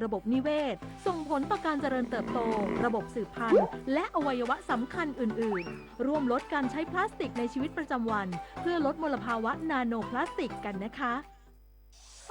ระบบนิเวศ ส่งผลต่อการเจริญเติบโต ระบบสืบพันธุ์ และอวัยวะสำคัญอื่นๆ ร่วมลดการใช้พลาสติกในชีวิตประจำวัน เพื่อลดมลภาวะนาโนพลาสติกกันนะคะ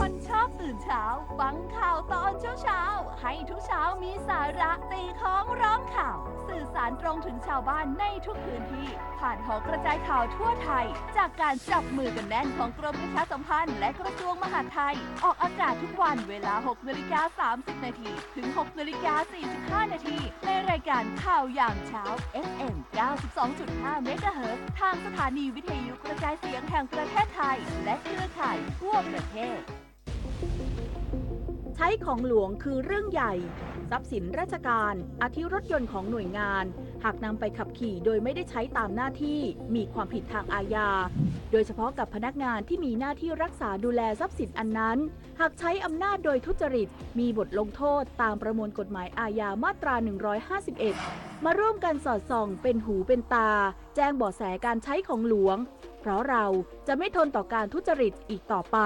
คนชอบตื่นเช้า ฟังข่าวตอนเช้าๆ ให้ทุกเช้ามีสาระ ตีค้องร้องข่าว สื่อสารตรงถึงชาวบ้านในทุกพื้นที่ ผ่านหอกระจายข่าวทั่วไทย จากการจับมือกันแน่นของกรมประชาสัมพันธ์และกระทรวงมหาดไทย ออกอากาศทุกวันเวลา หกนาฬิกา สามสิบนาที ถึง หกนาฬิกา สี่สิบห้านาที ในรายการข่าวยามเช้า เอฟเอ็ม เก้าสิบสองจุดห้า เมกะเฮิรตซ์ ทางสถานีวิทยุกระจายเสียงแห่งประเทศไทย และเครือข่ายทั่วประเทศ ใช้ของหลวงคือเรื่องใหญ่ ทรัพย์สินราชการ อาทิรถยนต์ของหน่วยงาน หากนำไปขับขี่โดยไม่ได้ใช้ตามหน้าที่ มีความผิดทางอาญา โดยเฉพาะกับพนักงานที่มีหน้าที่รักษาดูแลทรัพย์สินอันนั้น หากใช้อำนาจโดยทุจริต มีบทลงโทษตามประมวลกฎหมายอาญามาตรา หนึ่งร้อยห้าสิบเอ็ด มาร่วมกันสอดส่องเป็นหูเป็นตา แจ้งเบาะแสการใช้ของหลวง เพราะเราจะไม่ทนต่อการทุจริตอีกต่อไป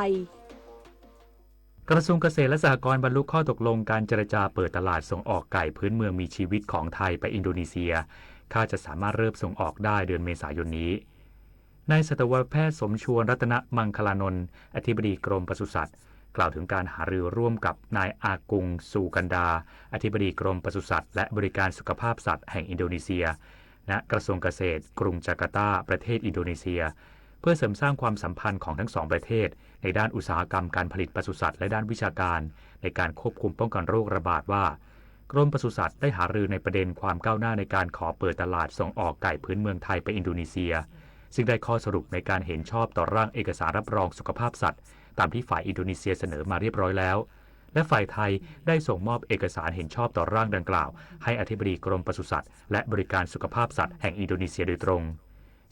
กระทรวงเกษตรและสหกรณ์บรรลุข้อตกลงการเจรจาเปิดตลาดส่งออกไก่พื้นเมืองมีชีวิตของไทยไปอินโดนีเซีย คาดจะสามารถเริ่มส่งออกได้เดือนเมษายนนี้ นายสัตวแพทย์สมชวนรัตนมังคลานนท์ อธิบดีกรมปศุสัตว์ กล่าวถึงการหารือร่วมกับนายอากุง ซูกันดา อธิบดีกรมปศุสัตว์และบริการสุขภาพสัตว์แห่งอินโดนีเซีย ณ กระทรวงเกษตร กรุงจาการ์ตา ประเทศอินโดนีเซีย เพื่อเสริมสร้างความสัมพันธ์ของทั้งสองประเทศ ในด้านอุตสาหกรรมการผลิตปศุสัตว์และด้านวิชาการ ในการควบคุมป้องกันโรคระบาดว่า กรมปศุสัตว์ได้หารือในประเด็นความก้าวหน้าในการขอเปิดตลาดส่งออกไก่พื้นเมืองไทยไปอินโดนีเซีย ซึ่งได้ข้อสรุปในการเห็นชอบต่อร่างเอกสารรับรองสุขภาพสัตว์ ตามที่ฝ่ายอินโดนีเซียเสนอมาเรียบร้อยแล้ว และฝ่ายไทยได้ส่งมอบเอกสารเห็นชอบต่อร่างดังกล่าว ให้อธิบดีกรมปศุสัตว์และบริการสุขภาพสัตว์แห่งอินโดนีเซียโดยตรง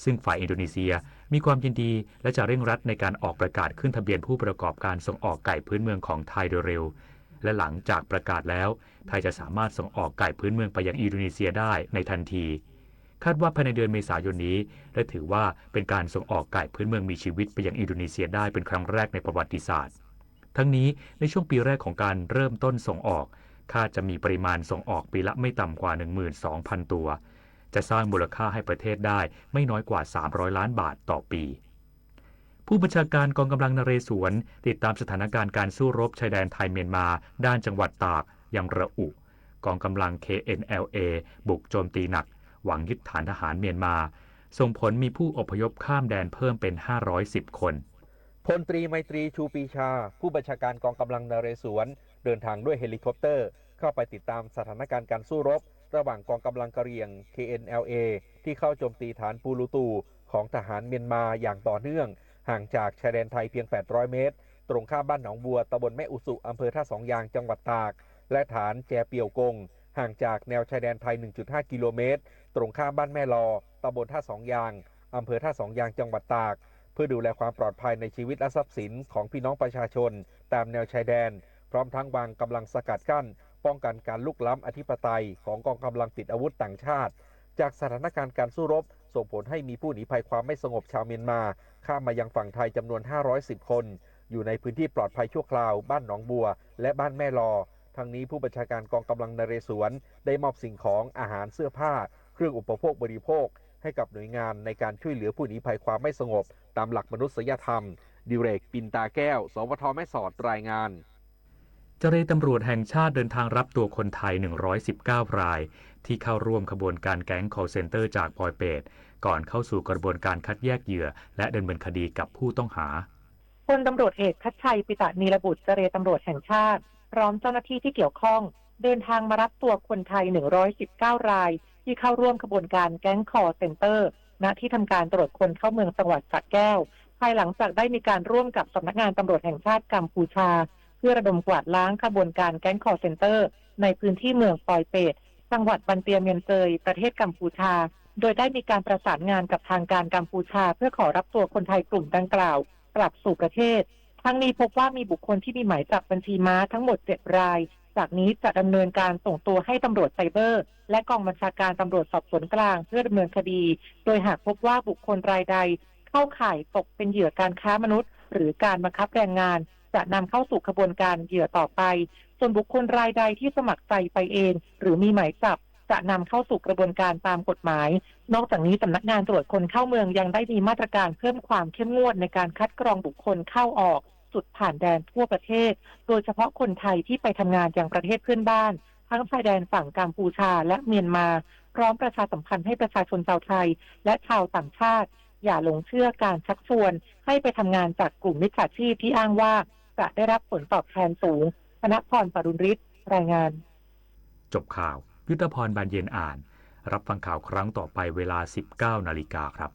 ซึ่งฝ่ายอินโดนีเซียมีความยินดีและจะเร่งรัดในการออกประกาศขึ้นทะเบียนผู้ประกอบการส่งออกไก่พื้นเมืองของไทยโดยเร็ว และหลังจากประกาศแล้ว ไทยจะสามารถส่งออกไก่พื้นเมืองไปยังอินโดนีเซียได้ในทันที คาดว่าภายในเดือนเมษายนนี้ และถือว่าเป็นการส่งออกไก่พื้นเมืองมีชีวิตไปยังอินโดนีเซียได้เป็นครั้งแรกในประวัติศาสตร์ ทั้งนี้ในช่วงปีแรกของการเริ่มต้นส่งออก คาดจะมีปริมาณส่งออกปีละไม่ต่ำกว่า หนึ่งหมื่นสองพันตัว จะสร้างมูลค่าให้ประเทศได้ไม่น้อยกว่า สามร้อยล้านบาทต่อปี ผู้บัญชาการกองกำลังนเรศวรติดตามสถานการณ์การสู้รบชายแดนไทยเมียนมาด้านจังหวัดตากยังระอุ กองกำลัง เคเอ็นแอลเอ บุกโจมตีหนัก หวังยึดฐานทหารเมียนมา ส่งผลมีผู้อพยพข้ามแดนเพิ่มเป็น ห้าร้อยสิบคน พลตรีไมตรี ชูปรีชา ผู้บัญชาการกองกำลังนเรศวร เดินทางด้วยเฮลิคอปเตอร์ เข้าไปติดตามสถานการณ์การสู้รบ ระหว่างกองกำลังกะเหรี่ยง เคเอ็นแอลเอ ที่เข้าโจมตีฐานปูลูตู ของทหารเมียนมาอย่างต่อเนื่อง ห่างจากชายแดนไทยเพียง แปดร้อยเมตร ตรงข้ามบ้านหนองบัว ตำบลแม่อุสุ อำเภอท่าสองยาง จังหวัดตาก และฐานแจเปียวกง ห่างจากแนวชายแดนไทย หนึ่งจุดห้ากิโลเมตร ตรงข้ามบ้านแม่ลอ ตำบลท่าสองยาง อำเภอท่าสองยาง จังหวัดตาก เพื่อดูแลความปลอดภัยในชีวิตและทรัพย์สินของพี่น้องประชาชนตามแนวชายแดน พร้อมทั้งวางกำลังสกัดกั้น ป้องกันการลุกล้ำอธิปไตยของกองกำลังติดอาวุธต่างชาติ จากสถานการณ์การสู้รบ ส่งผลให้มีผู้หนีภัยความไม่สงบชาวเมียนมา ข้ามมายังฝั่งไทยจำนวน ห้าร้อยสิบคน อยู่ในพื้นที่ปลอดภัยชั่วคราว บ้านหนองบัว และบ้านแม่ลอ ทั้งนี้ผู้บัญชาการกองกำลังนเรศวร ได้มอบสิ่งของ อาหาร เสื้อผ้า เครื่องอุปโภคบริโภค ให้กับหน่วยงานในการช่วยเหลือผู้หนีภัยความไม่สงบ ตามหลักมนุษยธรรม ดิเรก ปินตาแก้ว สวท แม่สอด รายงาน เจรตำรวจแห่งชาติเดินทางรับตัวคนไทย หนึ่งร้อยสิบเก้า ราย ที่เข้าร่วมขบวนการแก๊ง call center จากปอยเปต ก่อนเข้าสู่กระบวนการคัดแยกเหยื่อ และดำเนินคดีกับผู้ต้องหา พลตำรวจเอก ทัชชัย ปิตะนีรบุตร เจรตำรวจแห่งชาติ พร้อมเจ้าหน้าที่ที่เกี่ยวข้อง เดินทางมารับตัวคนไทย หนึ่งร้อยสิบเก้า ราย ที่เข้าร่วมขบวนการแก๊ง call center ณ ที่ทำการตรวจคนเข้าเมืองจังหวัดสระแก้ว ภายหลังจากได้มีการร่วมกับสำนักงานตำรวจแห่งชาติกัมพูชา เพื่อระดมกวาดล้างขบวนการแก๊ง call center ในพื้นที่เมืองปอยเปต จังหวัดบันเตียเมียนเจย ประเทศกัมพูชา โดยได้มีการประสานงานกับทางการกัมพูชา เพื่อขอรับตัวคนไทยกลุ่มดังกล่าว กลับสู่ประเทศ ทั้งนี้พบว่ามีบุคคลที่มีหมายจับบัญชีม้าทั้งหมด เจ็ด ราย จากนี้จะดำเนินการส่งตัวให้ตำรวจไซเบอร์ และกองบัญชาการตำรวจสอบสวนกลาง เพื่อดำเนินคดี โดยหากพบว่าบุคคลรายใดเข้าข่ายตกเป็นเหยื่อการค้ามนุษย์ หรือการบังคับแรงงาน จะนำเข้าสู่ขบวนการเหยื่อต่อไป ส่วนบุคคลรายใดที่สมัครใจไปเองหรือมีหมายจับ จะนำเข้าสู่กระบวนการตามกฎหมาย นอกจากนี้สำนักงานตรวจคนเข้าเมืองยังได้มีมาตรการเพิ่มความเข้มงวดในการคัดกรองบุคคลเข้าออกจุดผ่านแดนทั่วประเทศ โดยเฉพาะคนไทยที่ไปทำงานยังประเทศเพื่อนบ้าน ทั้งชายแดนฝั่งกัมพูชาและเมียนมา พร้อมประชาสัมพันธ์ให้ประชาชนชาวไทยและชาวต่างชาติ อย่าหลงเชื่อการชักชวนให้ไปทำงานจากกลุ่มมิจฉาชีพที่อ้างว่าจะได้รับผลตอบแทนสูง ธนพร ปรุณฤทธิ์ รายงาน จบข่าว ยุทธพร บานเย็นอ่าน รับฟังข่าวครั้งต่อไปเวลา สิบเก้านาฬิกาครับ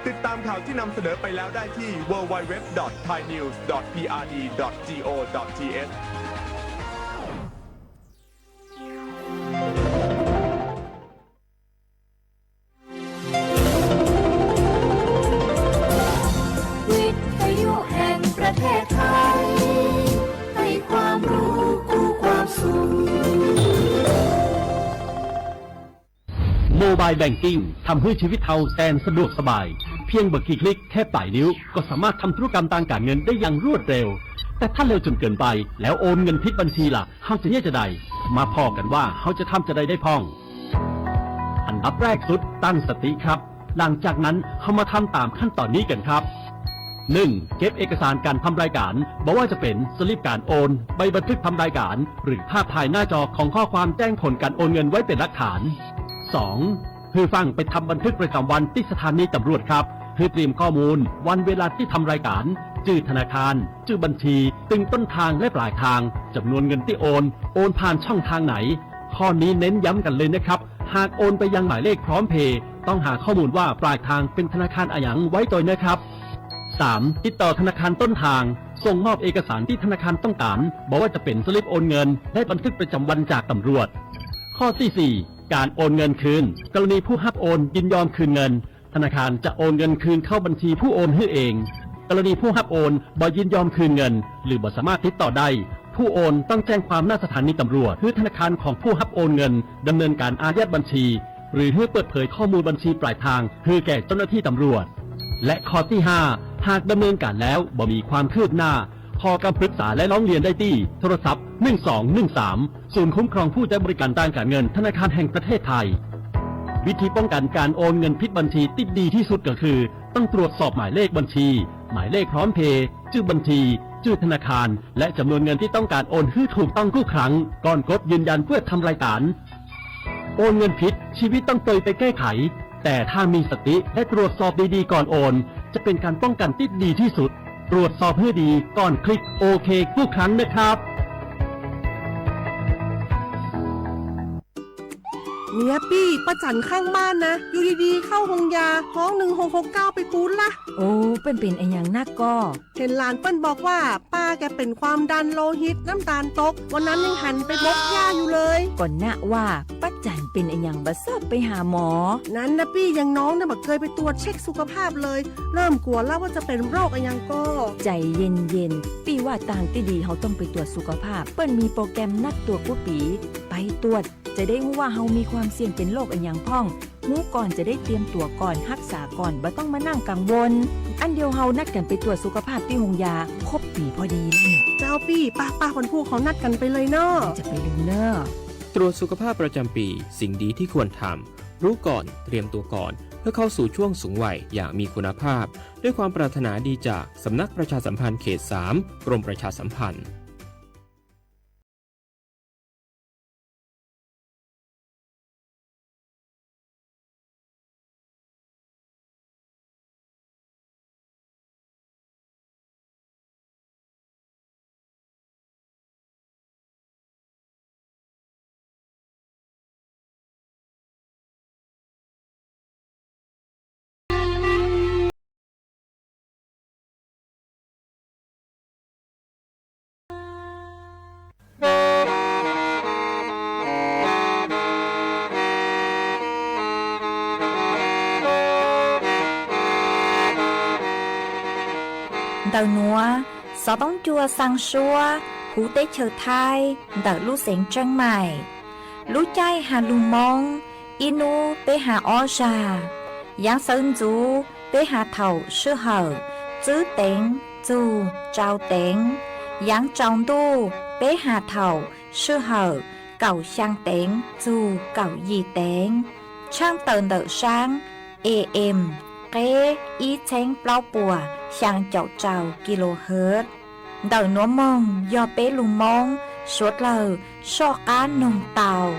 ติดตามข่าวที่นำเสนอไปแล้วได้ที่ ดับเบิลยู ดับเบิลยู ดับเบิลยู ดอท ไทยนิวส์ ดอท พีอาร์ดี ดอท จี โอ ดอท ที เอช วิทยุแห่งประเทศไทย ให้ความรู้คู่ความสุข Mobile Banking ทำให้ชีวิตเราแสนสะดวกสบาย เพียงไม่กี่คลิก แค่ปลายนิ้ว ก็สามารถทำธุรกรรมทางการเงินได้อย่างรวดเร็ว แต่ถ้าเร็วจนเกินไป แล้วโอนเงินผิดบัญชีล่ะ เราจะแก้ยังไง มาพอกันว่าเราจะทำจะได้ได้พ่อง อันดับแรกสุดตั้งสติครับ หลังจากนั้นเรามาทำตามขั้นตอนนี้กันครับ หนึ่ง เก็บเอกสารการทำรายการ บ่ว่าจะเป็นสลิปการโอน ใบบันทึกทำรายการ หรือภาพถ่ายหน้าจอของข้อความแจ้งผลการโอนเงินไว้เป็นหลักฐาน สอง เพื่อฟังไปทำบันทึกประจำวันที่สถานีตำรวจครับ เพื่อเตรียมข้อมูลวันเวลาที่ทำรายการ ชื่อธนาคาร ชื่อบัญชี ตึงต้นทางและปลายทาง จำนวนเงินที่โอน โอนผ่านช่องทางไหน ข้อนี้เน้นย้ำกันเลยนะครับ หากโอนไปยังหมายเลขพร้อมเพย์ ต้องหาข้อมูลว่าปลายทางเป็นธนาคารอะหยังไว้โดยนะครับ สาม ติดต่อธนาคารต้นทาง ส่งมอบเอกสารที่ธนาคารต้องการ บอกว่าจะเป็นสลิปโอนเงิน และบันทึกประจำวันจากตำรวจ ข้อที่สี่ การโอนเงินคืน กรณีผู้รับโอนยินยอมคืนเงิน ธนาคารจะโอนเงินคืนเข้าบัญชีผู้โอนให้เอง กรณีผู้รับโอนบ่ยินยอมคืนเงิน หรือบ่สามารถติดต่อได้ ผู้โอนต้องแจ้งความหน้าสถานีตำรวจ หรือธนาคารของผู้รับโอนเงิน ดำเนินการอายัดบัญชี หรือให้เปิดเผยข้อมูลบัญชีปลายทาง ให้แก่เจ้าหน้าที่ตำรวจ และข้อที่ห้า หากดำเนินการแล้วบ่มีความคืบหน้า ขอคำปรึกษาและร้องเรียนได้ที่โทรศัพท์ หนึ่งสองหนึ่งสาม ศูนย์คุ้มครองผู้ใช้บริการด้านการเงินธนาคารแห่งประเทศไทย วิธีป้องกันการโอนเงินผิดบัญชีที่ดีที่สุดก็คือ ต้องตรวจสอบหมายเลขบัญชี หมายเลขพร้อมเพย์ ชื่อบัญชี ชื่อธนาคาร และจำนวนเงินที่ต้องการโอนให้ถูกต้องทุกครั้ง ก่อนกดยืนยันเพื่อทำรายการ โอนเงินผิด ชีวิตต้องเตยไปแก้ไข แต่ถ้ามีสติและตรวจสอบดีๆก่อนโอน จะเป็นการป้องกันที่ดีที่สุด ตรวจสอบให้ดีก่อนคลิกโอเคทุกครั้งนะครับ เนี่ยปี้ ป้าจั๋นข้างบ้านนะ อยู่ดีๆ เข้าโฮงยา ฮ้อง หนึ่งหกหกเก้า ไปปู๊ดละ โอ้ เปิ้นเป๋นอะหยังนักก่อ เห็นหลานเปิ้นบอกว่า ป้าแกเป็นความดันโลหิต น้ำตาลตก วันนั้นยังหันไปบกหญ้าอยู่เลย ก่อนนะว่า ป้าจั๋นเป๋นอะหยังบ่ชอบไปหาหมอ นั้นนะปี้ อย่างน้องเนี่ยบ่เคยไปตรวจเช็คสุขภาพเลย เริ่มกลัวแล้วว่าจะเป็นโรคอะหยังก่อ ใจเย็นๆ ปี้ว่าตางตี้ดีเฮาต้องไปตรวจสุขภาพ เปิ้นมีโปรแกรมนัดตรวจกู้ปี๋ ไปตรวจ จะได้ฮู้ว่าเฮามีความเสี่ยงเป็นโรคอะหยังพ่อง ฮู้ก่อนจะได้เตรียมตั๋วก่อน ฮักษาก่อน บ่ต้องมานั่งกังวล อันเดียวเฮานัดกั๋นไปตรวจสุขภาพตี้โฮงยา ครบปี๋พอดีเลย เจ้าปี้ ป้าๆ วันพูกเฮานัดกั๋นไปเลยเนาะ จะไปเลยเนาะ ตรวจสุขภาพประจำปี สิ่งดีที่ควรทำ รู้ก่อน เตรียมตัวก่อน เพื่อเข้าสู่ช่วงสูงวัยอย่างมีคุณภาพ ด้วยความปรารถนาดีจากสำนักประชาสัมพันธ์เขตสาม กรมประชาสัมพันธ์ Ntawm nuav, xov toob cua xaa suab huv teb chaws Thaib ntawm lub xeev Tseeb Maim. Lub caij has lug Moob, ib nub peb has ob zag, yaav xawv ntxuv peb has thaum sij hawm txwb teev txug rau teev, yaav tsaus ntuj peb has thaum sij hawm kaum xyaa teev txug kaum yim teev. Tshaaj tawm ntawm saab A M qeb ib txheeb plaub puas xyaa caum rau kilohertz. Ntawm nuav moog yog peb lug Moob suav dlawg soj qaab noog tau.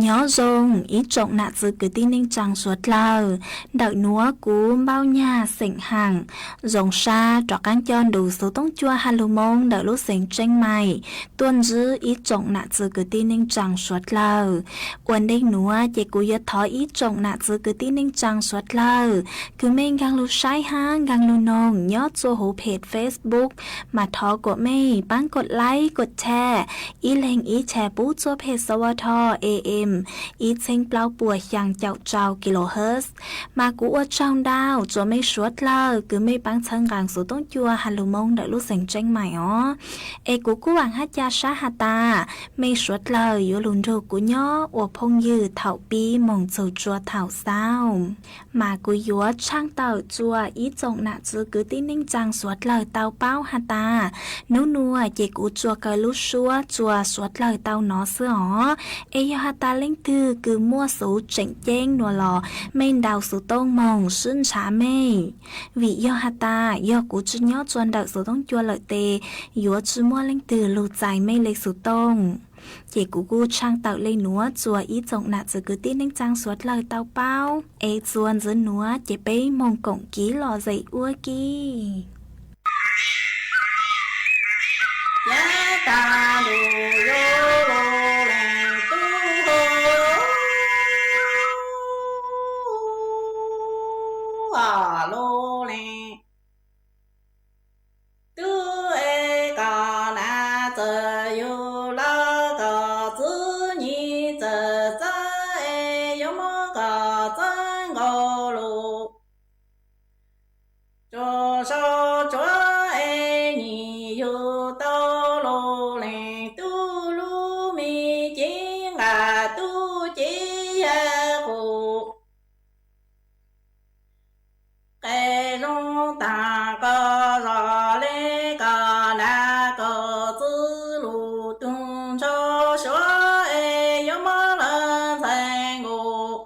Nyob zoo ib tsoom nam txwv kwv tij neej tsaa suav dlawg, ntawm nuav kuv Npauj Nyag xeem Haam zoo sab rov qaab coj nrug xuv toob cua has lug Moob ntawm lub xeev Tseeb Maim tuaj ntsib ib tsoom nam txwv kwv tij neej tsaa suav dlawg. Ua ntej nuav ces kuv yuav thov ib tsoom nam txwv kwv tij neej tsaa suav dlawg kws mej nkaag lug saib hab nkaag lug noog nyob tsua huv phem Facebook mas thov kuas mej paab koj like koj share ib leeg ib channel pub tsua phem sawv tho A M ib txheeb plaub puas xyaa caum rau kilohertz. Mas kuv ua tsaug ntau tsua mej suav dlawg kws mej paab txhawb nqaa xuv toob cua has lug Moob ntawm lub xeev Tseeb Maim os. Es kuv kuj vaam hab ca sab has tas mej suav dlawg yuav lug nrug kuv nyob ua phooj ywg thaum pib moog txug tsua thaum xaus. Mas kuv yuav tshaaj tawm tsua ib tsoom nam txwv kwv tij neej tsaa suav dlawg tau paub has tas nub nuav ces kuv tsua kaw lub suab tsua suav dlawg tau nov xwb os. Es yog has tas leej twg kws muaj xuv tseem ceeb nuav los mej ntaus xuv tooj moog sib ntshav mej. Vim yog has tas yog kuv tsi nyob tsua ntawm xuv toob cua lawm tes yuav tsi muaj leej twg lug txais mej le xuv tooj. Ces kuv kuj tshaaj tawm le nuav tsua ib tsoom nam txwv kwv tij neej tsaa suav dlawg tau paub. Es tsua ntxiv nuav ces peb moog koom kiv lom zem ua ke. Tub es kom nam txawm yug los kom txwv nyim txawm txawb es yuav muab kom txawb nkaus lug. Tsuas sau tsuav es nyim yug tau lug leej tub lub me cev nqaim tub cev yag qus. Qe zoo taag koj zog le kom nam kom txwv lug tug ntsho suav es yuav muab lawv ntxhais nkaus.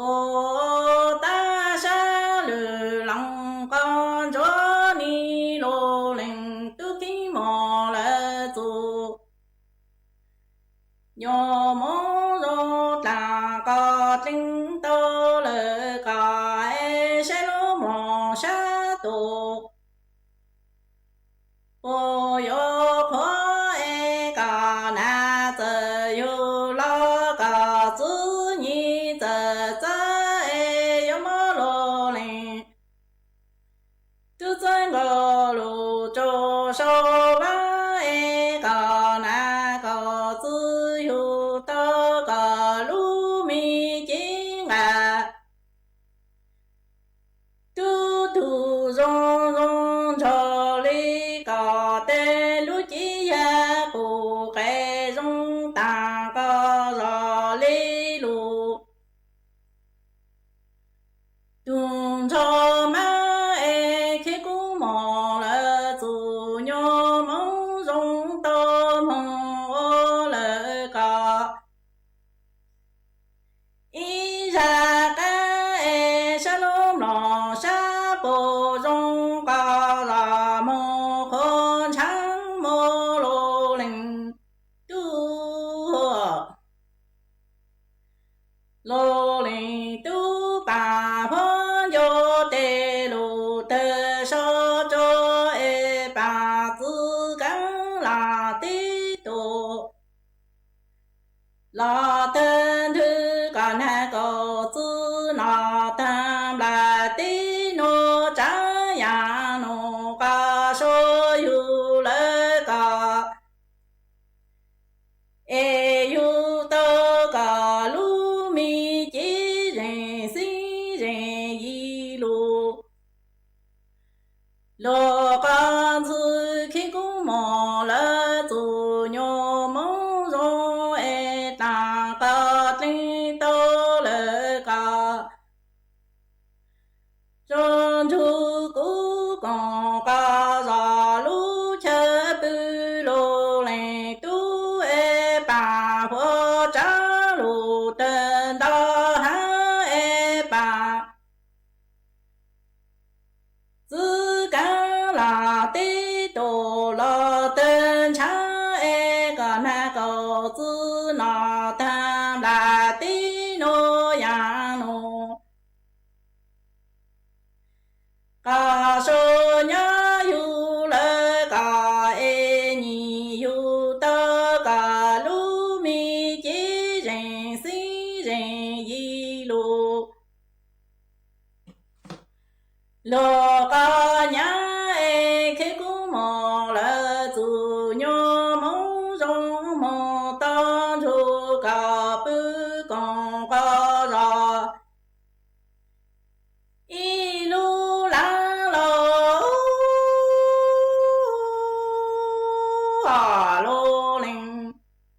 Ua tab sab lwm loos qos ntsuav ni lug leej tub keeb mos lawv txug. Nyuas moob zoo dlaag koj dleeg tau lawm koj es saib lub mos sab tus. Puas yuav qhuav es kom nam txawm yug los kom txwv nyim txawm txawb es yuav muab lug leej tub txawb nkaus lug tsuas sau vaab es kom nam kom txwv yug tau kom lub me cev nqaim tub tug zoo zoo nrog le kom tej lub cev yag qus qe zoo taag koj zog le lug. Tug nrho mab es khib kub mos lawv txug nyuas moob zoo tau moog ua lawm kom ib zag qab es sab lub mlom sab puas zoo koj zog moog qhuav ntshaab moog lug leej tub. Lug leej tub paam phob nco tes lug tawg sau tso es paam txwv keeb los teb tus. Los tawg ntwg kom nag kom txwv no tag nplaim teb nuav tsaav yaam nuav koj sau yug lawv kom es yug tau kom lub me cev zeej xeeb zeej yig lug. Lug qov ntxwg khib kub mos lawv txug txwv no tag nplas tib nuj yam nus. Qhov sau nyob yug lawv kom es nyiam yug tau kom lub me cev zeem xib zeem yig lus. Luag qhov nyab es khib kub mos lawv txus nyuag moob zoo moog tau ntsug kom pw koom qhov zos. Ib lub laj los lug leej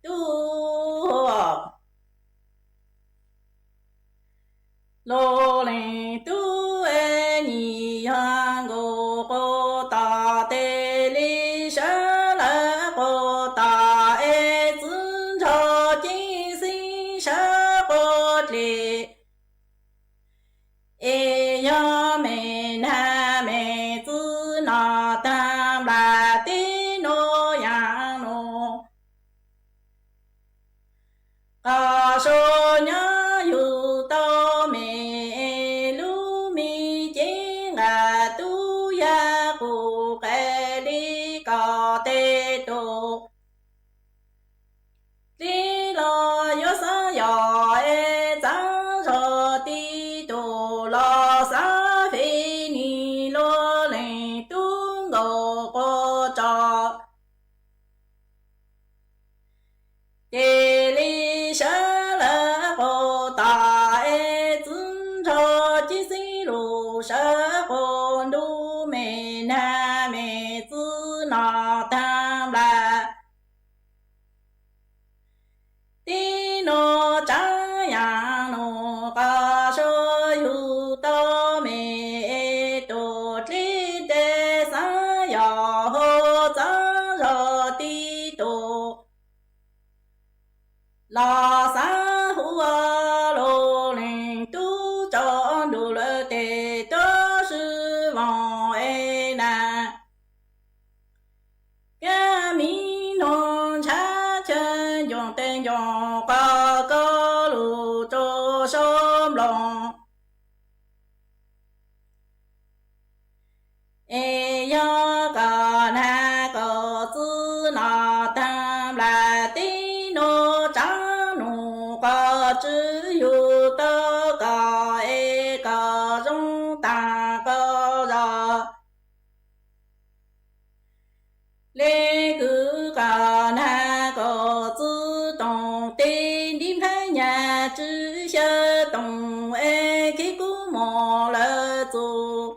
tub, lug leej tub es nyiam yog nkaus quas tom tes li sawv lawm quas tom es txwv nrho ceeb xib sawv quas dlem. Es yog me nag me txwv no tag nplas tib nuj yam nus. Qhov sau nyob yug tau me lub me cev nqas tub yag qus qe li kom tes tus. Dleb los yuav xaav yog es txaav zog tib tug los xaav fem nis lug leej tub nkaus quas tso. Tes li sawv lawm quas tom es txwv nrho ceeb xib lug sawv quas ntuj me nag me txwv no tag nplas. Tib nuj tsaav yaam nus qhov sau yug tau me es tus dleb tes xaav yog hau txaav zog tib tug los xaav hu ua lug leej tub tso nrug lawv tes tuab swb voos es na. Kab mi nug ntshav chaw ncoog tes ncoog qhov koj lug rua saub nploos. Es yog kom nag kom txwv no tag nplas tib nuj tsaav nus qhov tswv yug tau kom es kom zoo taag qhov zog. Le kws kom nag kom txwv toom tes nti nplhaib nyag tswv xyaw toom es khib kub mos lawv txus.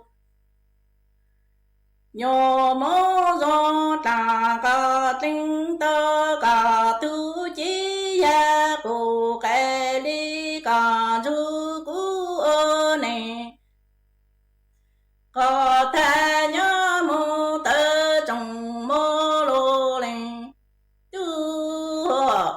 Nyuas moob zoo dlaag kom dleeg tau kom tug cev yag qus qe li kom ntsug kub ua neeg. Qhov thaj nyob moog tawv tsoom moog lug leej tub,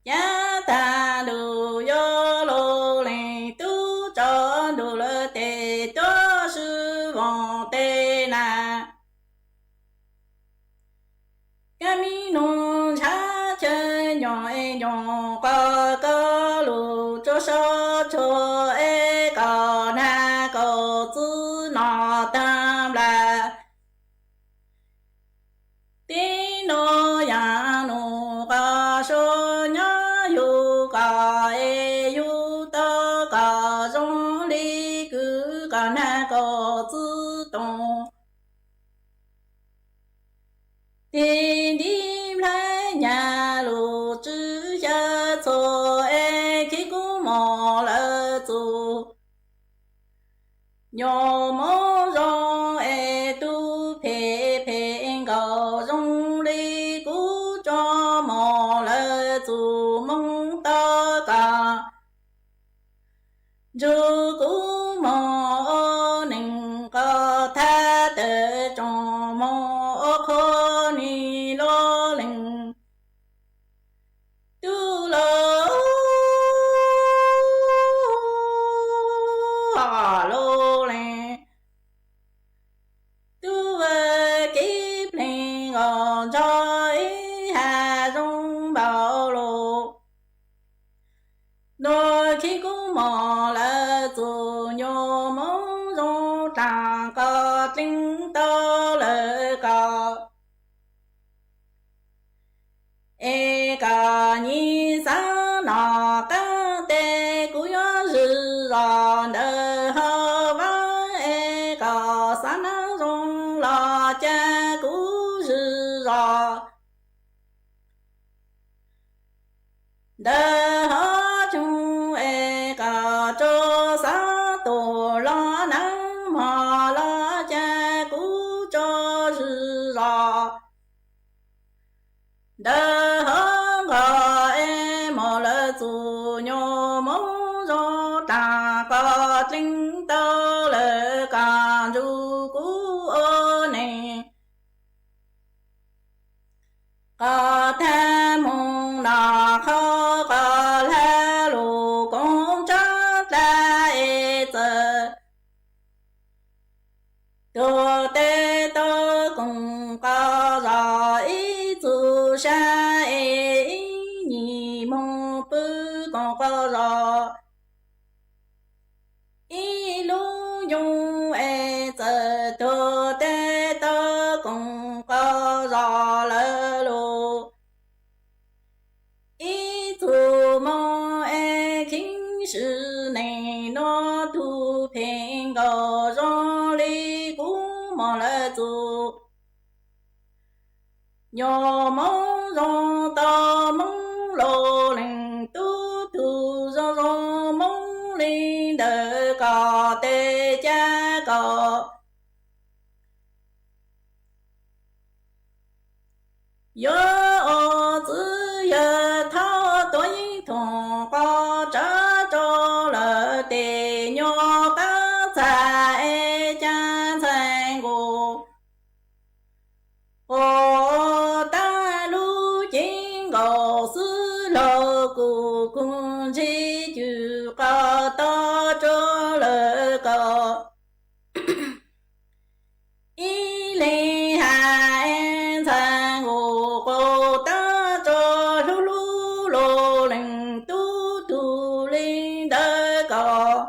cav tag lug yuav lug leej tub tso nrug lawv tes tuab swb voos tes na. Kab mi nug ntshav chaw ncoog es ncoog qhov koj lug rua saub tshua es kom nag kom txwv no tag nplas. Tib nuj yaam nus qhov sau nyob yug kom es yug tau kom zoo li kws kom nag kom txwv toom. Tes nti nplhaib nyag lug tswv xyaw txhua es khib kub mos lawv txus. Nyuas moob zoo es tub phem phem nkaus zoo li kub tso mos lawv txus moog tau kom ntsug kub mos ua neeg kom thaj tawm tsoom moog ua qhua nig lug leej tub lug lug leej tub kev pleg nkaus nrog ib ha Mos lawv txuas nyuag moob zoo dlaag, koj dleeg tau lawm koj es koj nyiam xaav noj qaab teb, kuv yuav zwm zos ntawm hauv vaaj es koj xaav naav zoo los ca kuv zwm zos ntawm hauv tsoog es koj rua xaav tuaj los naav mog los ca kuv rua zwm zos ntawm hauv nqos es mos lawv txuas nyuag moob zoo dlaag, koj dleeg tau lawm koj nrug kuv ua neej. Koj taag moog noj qhov koj lag lug koom tsaab dlaa es txawm tuag teb tau koom koj zos, ib txug sab es ib nyuag moog pw koom koj zos. Ib lub nyoog es txawm tuag teb tau koom koj zos lawm lug. Ib txug moog es kheev swv neeg, noj tug phem nkaus zoo le kuv mos lawv txuas nyuag moob zoo tau moob lug leej tub tug zoo zoo moob le ntawm koj teb ca koj yuav ua txwv yawg thab tuav yeeb thoom qhov tsav rua lawm tes nyuag qaab txhais es ca ntxhais nkaus quas taab lub cev nkaus xwb los kuv kuj ntsib cwm qhov tau rua lawm koj ib leeg hais ntxhais nkaus quas taab rua hlub hlub lug leej tub tug le ntawm koj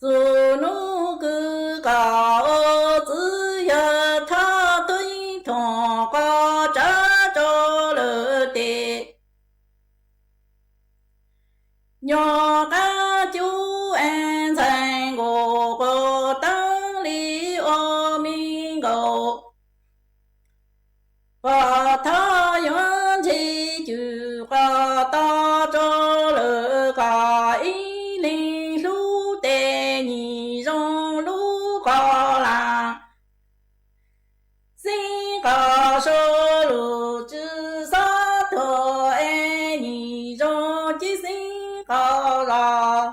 txug nub kws koj ua txwv yawg thab tuav yeeb thoom qhov tsav rua lawm tes nyuag qaab cub es ntxhais nkaus quas taab le ua me nkaus. Puag thaud yuav ntsib cwm qhov tau rua lawm koj ib leeg hlub tes nyim zoo lub qhov laj xeeb qhov sua lug tsi xob tuag es nyim zoo cib xeeb qhov zos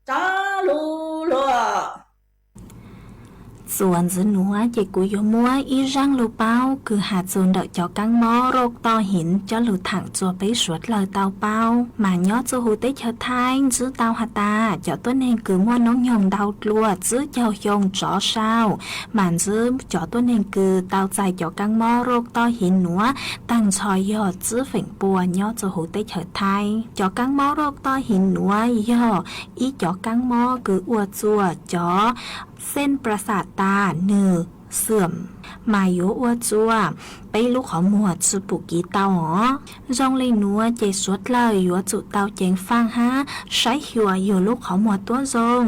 tsav lug luag. Txuas ntxiv nuav ces kuv yuav muab ib zaaj lug paub kws has txug ntawm cov kaab mob roj toj hiv coj lug thaam rua peb suav dlawg tau paub. Mas nyob rua huv teb chaws Thaib ntsib tau has tas cov tuab neeg kws muaj noob nyoog ntau dlua tsib caug xyoo tsov sau, mas ntsib cov tuab neeg kws tau txais cov kaab mob roj toj hiv nuav taag nrho yog tsib feem pua nyob rua huv teb chaws Thaib. Cov kaab mob roj toj hiv nuav yog ib cov kaab mob kws ua rua cov xeeb pras xas tas nwg xwm, mas yuav ua rua peb lub qhov muag tsi pum kiv tau os. Zoo le nuav ces suav dlawg yuav tsum tau ceev faaj hab saib xyuas yug lub qhov muag tuab zoo.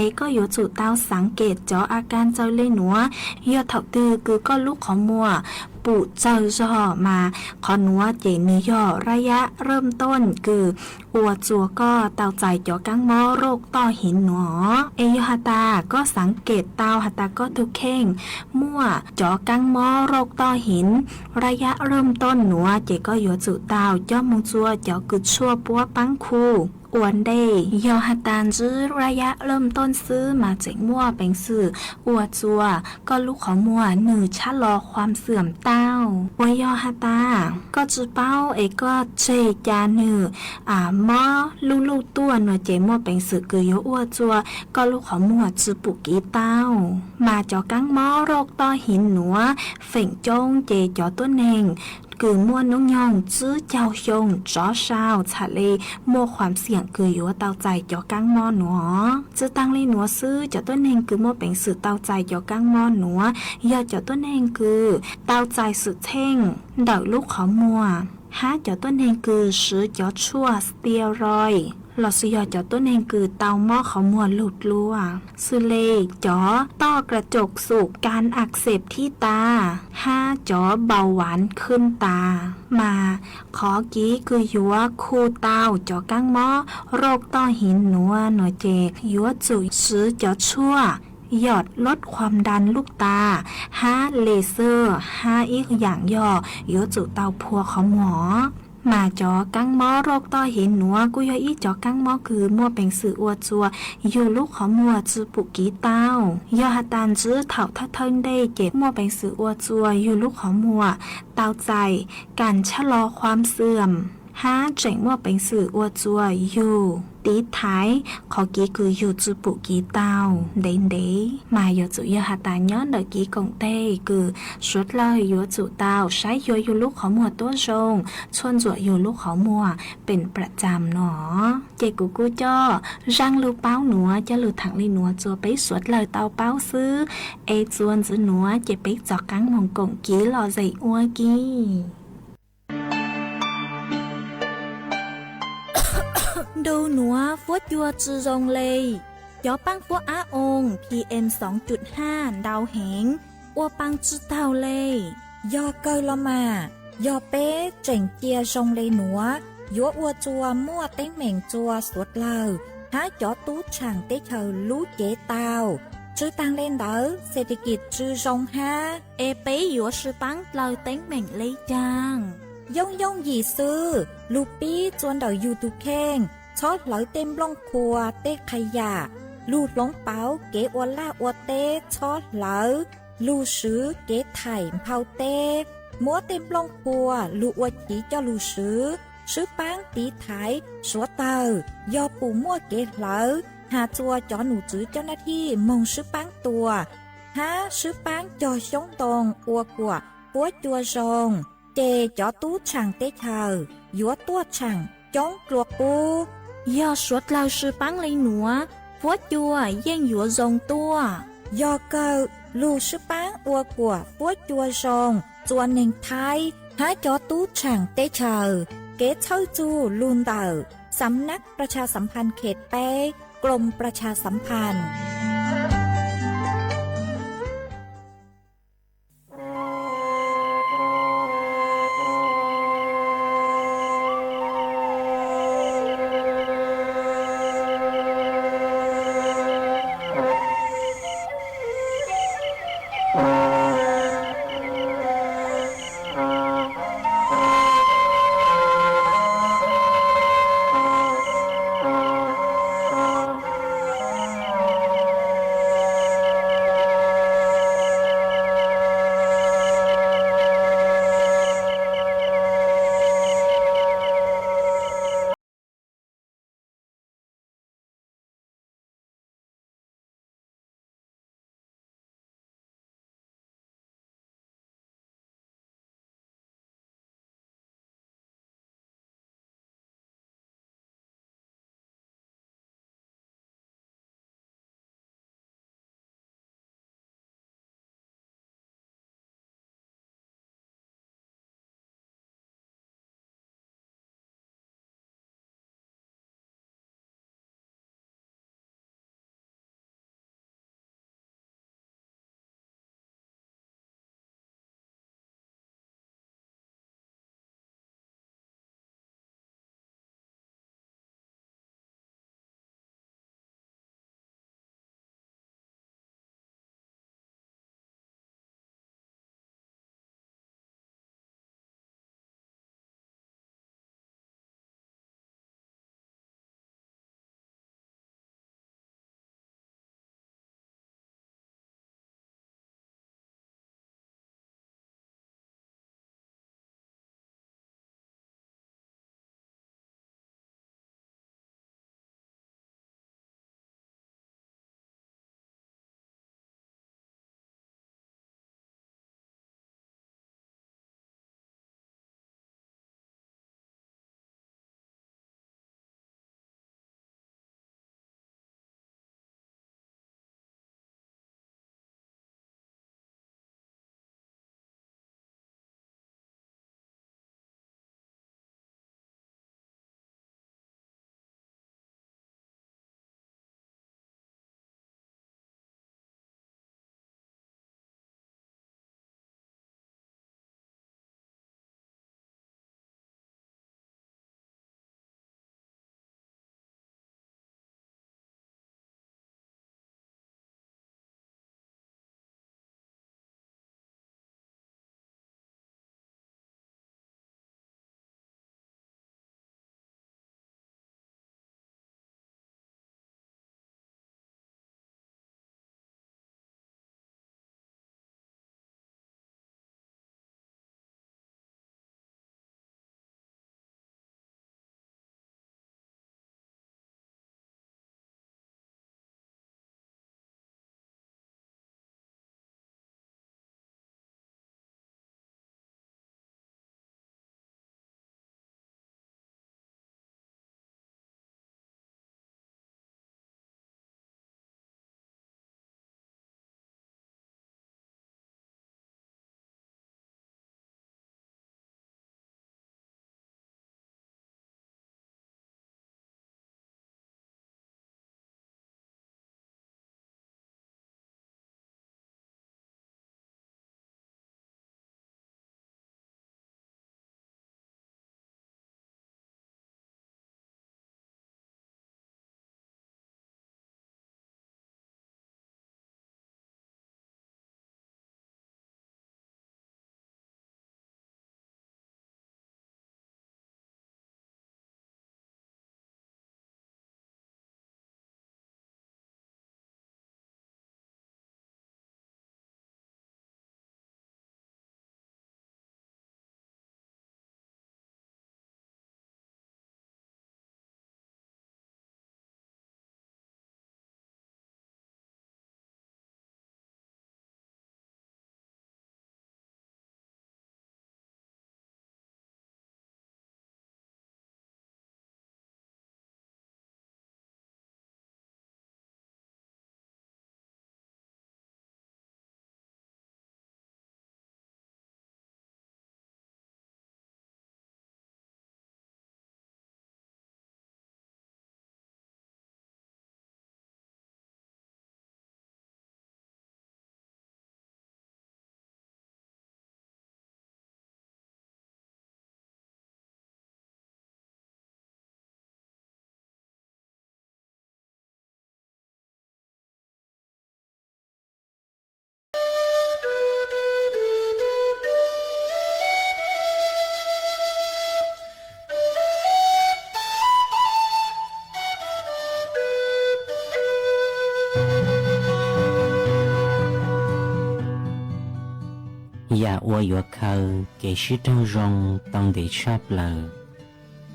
Es koj yuav tsum tau xaav kem cov a kas txawg le nuav. Yog thaum twg kws koj lub qhov muag pum tsawg zog mas qhov nuav ces nwg yog rab yab rwj tooj kws ua rua koj tau txais cov kaab mob roj toj hiv nuav. Es yog has tas koj xaav kem tau has tas koj tug kheej muaj cov kaab mob roj toj hiv rab yab rwj tooj nuav ces koj yuav tsum tau coj moog rua cov kws tshuaj puab paab khu ua ntej. Yog has tas ntsib rab yab rwj tooj xwb mas tseem muaj peev xwm ua rua koj lub qhov muag nwg tshab los khuam xwm tau. Uas yog has tas koj tsi paub es koj tseg ca nwg mob luj luj tuaj nuav ces muaj peev xwm kws yuav ua tsua koj lub qhov muag tsi pum kiv tau. Mas cov kaab mob roj toj hiv nuav feem coob ces cov tuab neeg kws muaj nub nyoog tsib caug xyoo tsov sau txham le muaj khuam xiam kws yuav tau txais cov kaab mob nuav. Tsi taag le nuav xwb, cov tuab neeg kws muaj peev xwm tau txais cov kaab mob nuav yog cov tuab neeg kws tau txais xwm txheej ntawm lub qhov muag, hab cov tuab neeg kws swv cov tshuaj steroid, lossis yog cov tuab neeg kws tau mob qhov muag lug dlua, xws le cov toj kra caum xum kas ak xep thib tas, hab cov npau vav khwb tas. Mas qhov kiv kws yuav khu tau cov kaab mob roj toj hiv nuav nuav ces yuav tsum swv cov tshuaj yom lub khuam ntas lub tas, hab le xwb hab ib yaam yog yuav tsum tau phua qhov muag. Mas cov kaab mob roj toj hiv nuav kuj yog ib cov kaab mob kws muaj peev xwm ua tsua yug lub qhov muag tsi pum kiv tau. Yog has tas ntsib thaum thawj thawj ntej ces muaj peev xwm ua tsua yug lub qhov muag tau txais kas tshaj los khuam xiam, hab tseem muaj peev xwm ua tsua yug tiv thaiv qhov kiv kws yug tsi pum kiv tau ntev ntev. Mas yuav tsum yog has tas nyob ntawm kiv koom teg kws suav dlawg yuav tsum tau saib xyuas yug lub qhov muag tuab zoo, tshuaj ntsuam yug lub qhov muag pem pram tsam no. Ces kuv kuj coj zaaj lug paub nuav coj lug thaam le nuav tsua peb suav dlawg tau paub xwb. Es tsua ntxiv nuav ces peb txov qaab moog koom kiv lom zem ua ke. Ntu nuav fuab cua tsi zoo le. Cov paab fuab ab oo PM xoo cuj haj ntau heev, ua paa tsi taug le. Yog kawg los mas, yog peb tseem cia zoo le nuav, yuav ua tsua muaj teeb meem tsua suav dlawg hab cov tub tshaam teb chaws lub cev tau. Tsi taag le ntawd, xes tis kis tsi zoo hab. Es peb yuav sib paab dlaws teeb meem le caag? Yooj yooj yim xwb, lug pib tsua ntawm yug tug kheej, txhob hlawv tej nplooj qhuav tej qha yam, lug hloov pauv kev ua laj ua teb txhob hlawv, lug swv kev thaim nphau teb, muab tej nplooj qhuav lug ua chiv coj lug swv, sib paab tiv thaiv suav dlawg. Yog pum muaj kev hlawv, has tsua cov num tswv coj nab thij moog sib paab tua, hab sib paab cog xyoob ntoo ua kuam fuab cua zoo, ces cov tub tshaam teb chaws yuav tuaj tshaam coob dlua qub. Yog suav dlawg sib paab le nuav, fuab cua yeej yuav zoo tuaj. Yog kawg, lug sib paab ua kuam fuab cua zoo tsua neeg Thaib hab cov tub tshaam teb chaws. Kev txhawb txug lug ntawm สำนักประชาสัมพันธ์เขตแปด กรมประชาสัมพันธ์ uas yuav khaws kev sib raug zoo tau ntev tshaj plaws.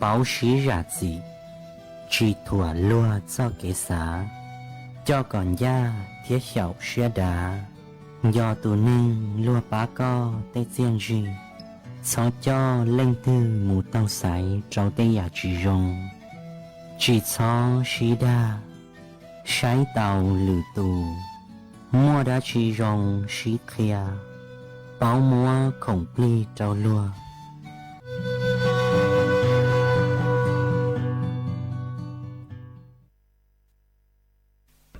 Pauv siv zam txim, tsis thuam luag txoj kev xav, coj kom ncaj thiab xyaum siab dav. Nco tus neeg luag pab koj tej txiaj ntsig, txhob coj leej twg mus taug xaiv rau tej yam tsis zoo. Tsis txhob sib dag, saib taus lwm tus, muaj dab tsi zoo sib qhia, paub muab khoom plig rau luag.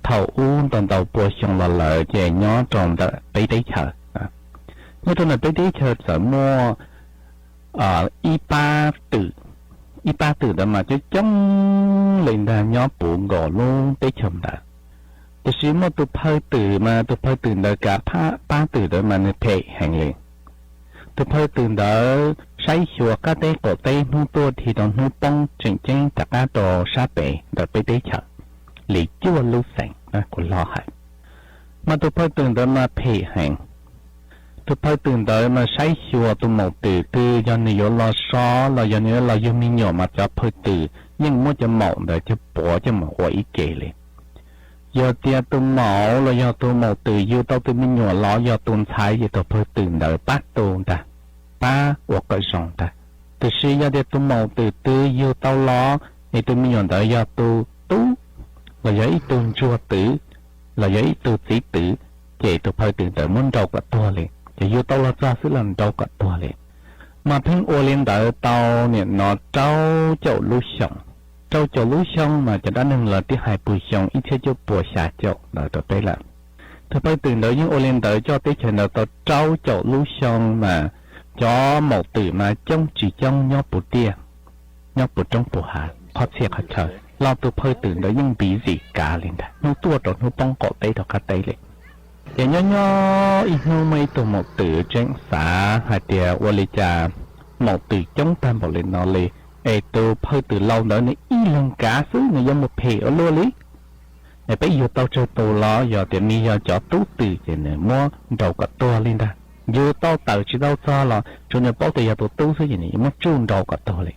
Thaum ub ntau ntau pua xyoo los lawm ces nyob rau ntawm peb teb chaws, nyob rau ntawm peb teb chaws txawm muaj ib pab twm, ib pab twm ntawd mas coob coob li ntag, nyob puv nkaus lub teb chaws ntawd. Tiam sis muaj tus phawj twm mas tus phawj twm ntawd kav pab twm ntawd mas nws phem heev li. Tus phawj twm ntawd saib xyuas qab teb qaum teb hnub tuaj dhau rau hnub poob, tseem ceeb rov qab rau sab pem ntawm peb teb chaws li cuaj lub xeev kuv hlo hais. Mas tus phawj twm ntawd mas phem heev. Tus phawj twm ntawd mas saib xyuas tus maum twm twg yog nws yuav los so los yog nws yuav los yug me nyuam mas cov phawj twm yeej muab cov maum ntawd cov puav coj mus ua ib ke li. Yog tias tus maum los yog tus maum twm yug tau tus me nyuam los yog tus ntxhais ces tus phawj twm ntawd pab tu ntag, pab ua kom zoo ntag. Tiam sis yog tias tus maum twm twg yug tau los es tus me nyuam ntawd yog tus tub los yog ib tug ntsuag twm los yog ib tug txiv twm, ces tus phawj twm ntawd muab nrau kom tuag li, ces yug tau los txog xwb los nrau kom tuag li. Mas pheej ua li ntawd tau nim no rau caum lub xyoo. Rau caum lub xyoo mas cov dab neeg los twb hais puag xyoo ib txhiab cuaj pua xya caum ntawd rau peb lawm. Tus phawj twm ntawd yeej ua li ntawd coj teb chaws ntawd tau rau caum lub xyoo mas cov maum twm mas coob tsis coob nyob puv tiaj, nyob puv roob puv hav qhov txhia qhov chaw los tus phawj twm ntawd yeej busy kav li ntag, hnub tuaj rau hnub poob qaum teb rau qab teb li. Ces nyob nyob ib hnub muaj ib tug maum twm tseem xav hais tias ua li cas maum twm coob tag npaum li no li, es tus phawj twm laus ntawd nws ib leeg kav xwb nws yuav mus phem ua luaj li. Es peb yug tau tsawg tus los yog tias nws yog cov tub twm ces nws muab nrau kom tuag li ntag. Yug tau tawm tsis tau txog los tsuas nws paub tias yog tus tub xwb ces nws muab tsuj nrau kom tuag li.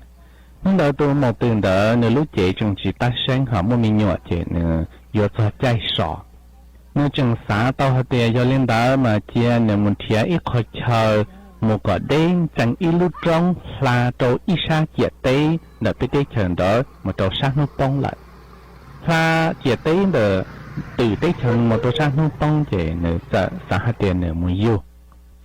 Hnub ntawd tus maum twm ntawd nws lub cev tseem tsis tab seeb ho muaj me nyuam ces nws yuav txog caij so. Nws tseem xav tau hais tias yog li ntawd mas cia nws mus nrhiav ib qho chaw mus kom deb ntxees ib lub roob hla rau ib sab ciam teb ntawm peb teb chaws ntawd mus rau sab hnub poob lawm. Hla ciam teb ntawm twm teb chaws mus rau sab hnub poob ces nws txawm xav hais tias nws mus yug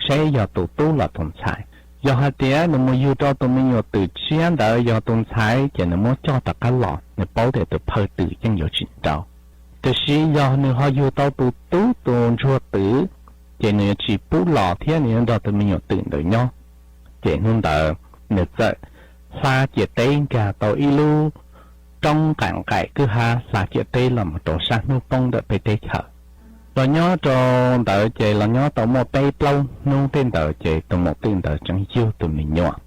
seb yog tus tub los tus ntxhais. Yog hais tias nws mus yug rau tus me nyuam twm tshiab ntawd yog tus ntxhais ces nws muab coj rov qab los, nws paub tias tus phawj twm yeej yuav tsis nrau. Tiam sis yog nws ho yug tau tus tub tus ntsuag twm, ces nws yuav tsis pub los thiab nws yuav nrog tus me nyuam twm ntawd nyob. Ces hnub ntawd nws txawm hla ciam teb nkag tau ib lub roob nqaim nqaim kwj ha hla ciam teb los mus rau sab hnub poob ntawm peb teb chaws. Los nyob rau ntawd ces los nyob tau muaj peb plaub hnub tej ntawd ces tus maum twm ntawd tseem yug tus me nyuam.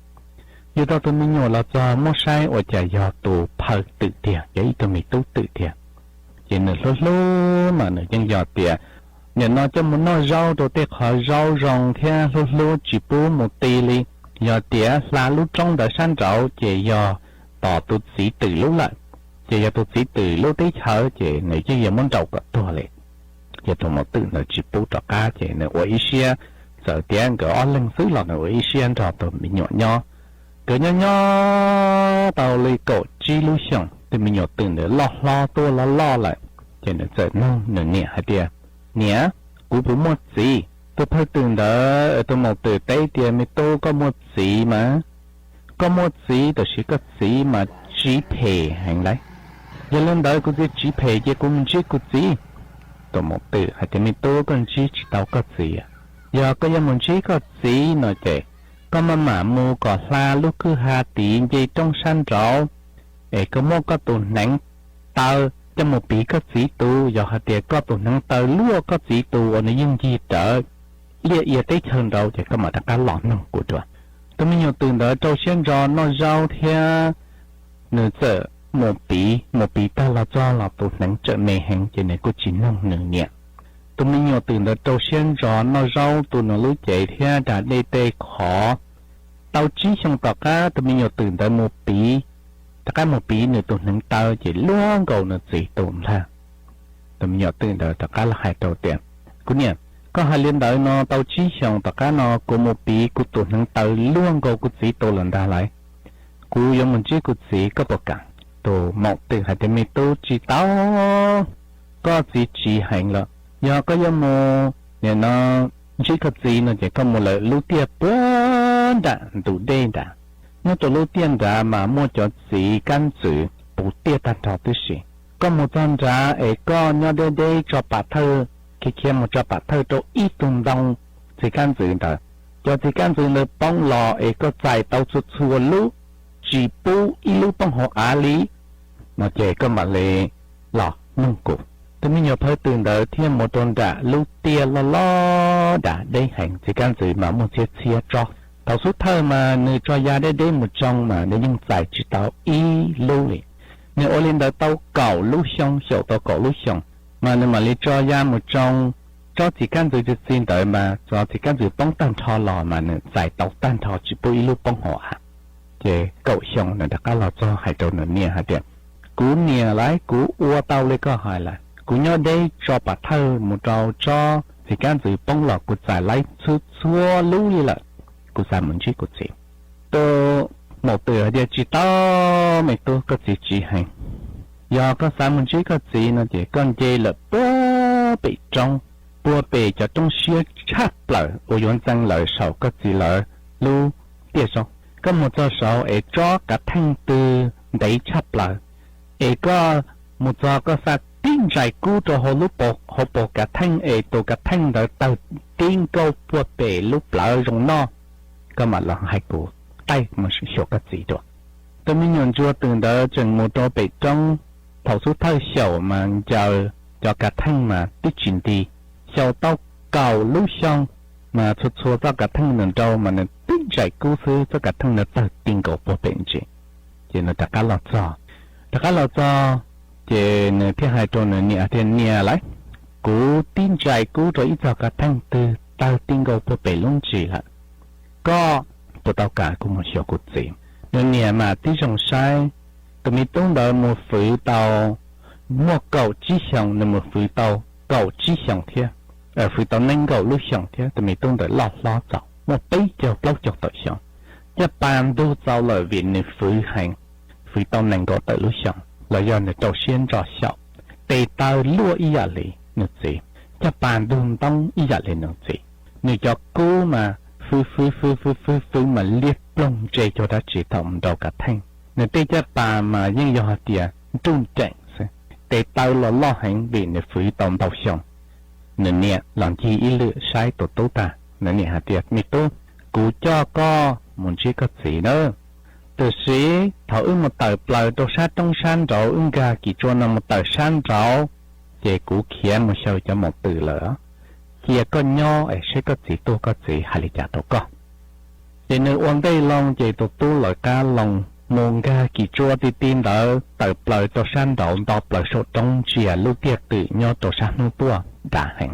Yug tau tus me nyuam los txog muab saib ua cas yog tus phawj twm tiag, yog ib tug me tub twm tiag. Ces nws hlub hlub mas nws yeej yog tias nim no coj mus noj zaub rau tej qhov zaub zoo thiab hlub hlub tsis pub mus ti li. Yog tias hla lub roob ntawd sab nraud ces yog tos tus txiv twm lub lawm, ces yog tus txiv twm lub teb chaws ces nws yeej yuav muab nrau kom tuag li. Ces tus maum twm ntawd tsis pub rov qab ces nws ua ib siab, txawm tias nkawd ob leeg xwb los nws ua ib siab nrog tus me nyuam nyob. Nkawd nyob nyob tau li kaum tsib lub xyoos, tus me nyuam twm ntawd loj hlob tuaj loj loj lawm, ces nws txawm nug nws niam hais tias, Niam, kuv puas muaj txiv? Tus phawj twm ntawd, tus maum twm teb tias, Me tub, koj muaj txiv mas. Koj muaj txiv, tab sis koj txiv mas tsiv phem heev lauj. Yog li ntawd kuv txiv tsiv phem ces kuv mus ntsib kuv txiv. Tus maum twm hais tias, Me tub, koj ntsib tsis tau koj txiv. Yog koj yuav mus ntsib koj txiv no ces koj maj mam mus kom hla lub kwj ha tid nce roob sab nraud, es koj muab koj tus hneev taw coj mus piv koj txiv tus. Yog hais tias koj tus hneev taw luaj koj txiv tus uas nws yeej ncig rawv liaj ia teb chaws nraud ces koj mam rov qab los nug kuv dua. Tus me nyuam twm ntawd rau siab ntso noj zaub thiab nws txawm mus piv, mus piv tag los txog los tus hneev tseem me heev ces nws kuj tsis nug nws niam. Tus me nyuam twm ntawd rau siab ntso noj zaub tu nws lub cev thiab da dej tej qhov. Tau tsib xyoos tom qab tus me nyuam twm ntawd mus piv, rov qab mus piv nws tus hneev taw ces luaj nkaus nws txiv tus ntag. Tus me nyuam twm ntawd rov qab los hais rau tias, Kuv niam, koj hais li ntawd no tau tsib xyoos tom qab no kuv mus piv kuv tus hneev taw luaj nkaus kuv txiv tus lawm ntag lauj. Kuv yuav mus ntsib kuv txiv, koj puas kam? Tus maum twm hais tias, Me tub, tsis tau, koj txiv tsiv heev lawm. Yog koj yuav mus, nim no ntsib koj txiv no ces koj mus lawm lub tiaj puag nram ntug dej nrad. Nyob rau lub tiaj nrad mas muaj cov txiv kab ntxwv puv tiaj tag nrho tib si. Koj mus txog nrad es koj nyob deb deb tso pam thawj, khiav khiav mus tso pam thawj rau ib tug ntoo txiv kab ntxwv ntawd. Cov txiv kab ntxwv ntawd poob los es koj txais tau txhua txhua lub, tsis pub ib lub poob hauv av li, no ces koj mam li los nug kuv. Tus me nyuam phawj twm ntawd thiaj mus rau nram lub tiaj loj loj nrad, deb heev, txiv kab ntxwv mas muaj txhiab txhiab tsob. Thaum xub thawj mas nws tso ya deb deb mus tsoo mas nws yeej txais tsis tau ib lub li. Nws ua li ntawd tau kaum lub xyoo, xyaum tau kaum lub xyoos, mas nws mam li tso ya mus tsoo tsob txiv kab ntxwv txi txiv ntawd mas tsob txiv kab ntxwv poob tag nrho los mas nws txais tau tag nrho tsis pub ib lub poob hauv av. Ces kaum xyoo nws rov qab los txog hais rau nws niam hais tias, Kuv niam lauj, kuv ua tau li koj hais lawm. Kuv nyob deb tso pam thawj mus rau tsob txiv kab ntxwv poob los kuv txais laib txhua txhua lub li lawm. Kuv xav mus ntsib kuv txiv. Tus maum twm hais tias, Tsis tau, me tub, koj txiv tsiv heev. Yog koj xav mus ntsib koj txiv no ces koj nce lawm puag pem roob, puag pem cov roob siab tshaj plaws uas yuav ntxeev lawm saum koj txiv lawv lub tiaj zoo. Koj mus txog saud es tsob kav theej twg ntev tshaj plaws, es koj mus txog koj xa tib ntsais kub rau hauv lub, hauv paus kav theej es tus kav theej ntawd tawg tib nkaus puag pem lub plawv zoo noj, koj mam los hais kuv, qaij mus xyuas koj txiv dua. Tus me nyuam ntsuag twm ntawd tseem mus rau pem roob, thaum xub thawj xyaum mas ncaws cov kav theej mas twb tsis nti. Xyaum tau kaum lub xyoo mas txhua txhua txoj kav theej nws nrau mas nws tib ntsais kub xwb txoj kav theej ntawd tawg ti nkaus puag pem ntsis. Ces nws rov qab los txog, rov qab los txog, ces nws thiaj hais rau nws niam tias, Niam lauj, kuv tib ntsais kub rau ib txoj kav theej twg tawg ti nkaus puag pem lub ntsis lawm. Koj puas tau kam kuv mus xyuas kuv txiv? Nws niam mas tib zoo saib, tus me tub ntawd mus fwv tau, muaj kaum tsib xyoos, nws mus fwv tau kaum tsib xyoos thiab, fwv tau nees nkaum lub xyoos thiab, tus me tub ntawd loj hlob txaus muaj peb caug plaub caug tawm xyoo. Caj pas ntug txaus lawm vim nws fwv heev, fwv tau nees nkaum tawm lub xyoos los yog nws rau siab ntso xyaum. Tes taw luaj ib yam li nws txiv, caj pas ntug ntoob ib yam li nws txiv. Nws cov kub mas fwv fwv fwv fwv fwv fwv mas liab ploog ntse cuag dab tsi thaum mus nrau kav theej. Nws tej caj pas mas yeej yog hais tias nruj nreem xwb, tes taw los loj heev vim nws fwv tau ntau xyoo. Nws niam los ncig ib lwm saib tus tub tag, nws niam hais tias, Me tub, kuv coj koj mus ntsib koj txiv nawb. Tiam sis thaum wb mus tawm plaws rau sab roob sab nraud, wb nkag kis tsua no mus tawm sab nraud, ces kuv khiav mus xyaw cov maum twm lawm. Cia koj nyob es saib koj txiv tuaj koj txiv hais li cas rau koj. Ces nws ua ntej loo, ces tus tub lawv qab loo mus nkag kis tsua ti ti ntawd tawm plaws rau sab nraud, nto plaws saum roob ntsia lub tiaj twm nyob rau sab hnub tuaj dav heev.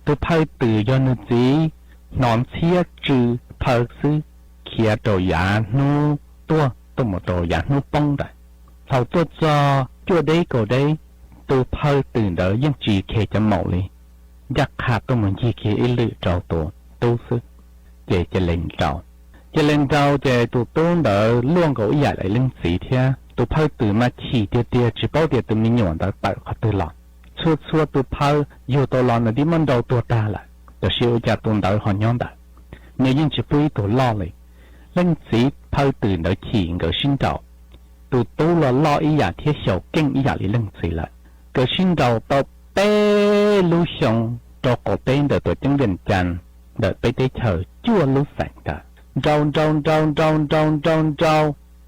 Tus phawj twm yog nws txiv hnov ntxhiab tsw phaw xwb, khiav rau yav hnub tuaj tuaj mus rau yav hnub poob ntawd. Thaum tuaj txog cuaj deb kaum deb, tus phawj twm ntawd yeej tsis khes cov maum li, ncaj qha tuaj mus ncig kiag ib lwm rau tus tub xwb, ces cia li nrau. Cia li nrau ces tus tub ntawd luaj nkaus ib yam li leej txiv thiab. Tus phawj twm mas chim tiag tiag tsis paub tias tus me nyuam ntawd tawm qhov twg los. Txhua txhua tus phawj yug tau los nws twb muab nrau tuag tag lawm, tab sis ua cas tus ntawd ho nyob ntawd. Nws yeej tsis pub ib tug loj li. Leej txiv phawj twm ntawd chim, nkawd sib nraus. Tus tub los loj ib yam thiab xyaum keej ib yam li leej txiv lawm. Nkawd sib nraus tau peb lub xyoo rau qaum teb ntawm tuam ceeb Vias Cas, ntawm peb teb chaws cuaj lub xeem ntawd. Nrau nrau nrau nrau nrau nrau nrau,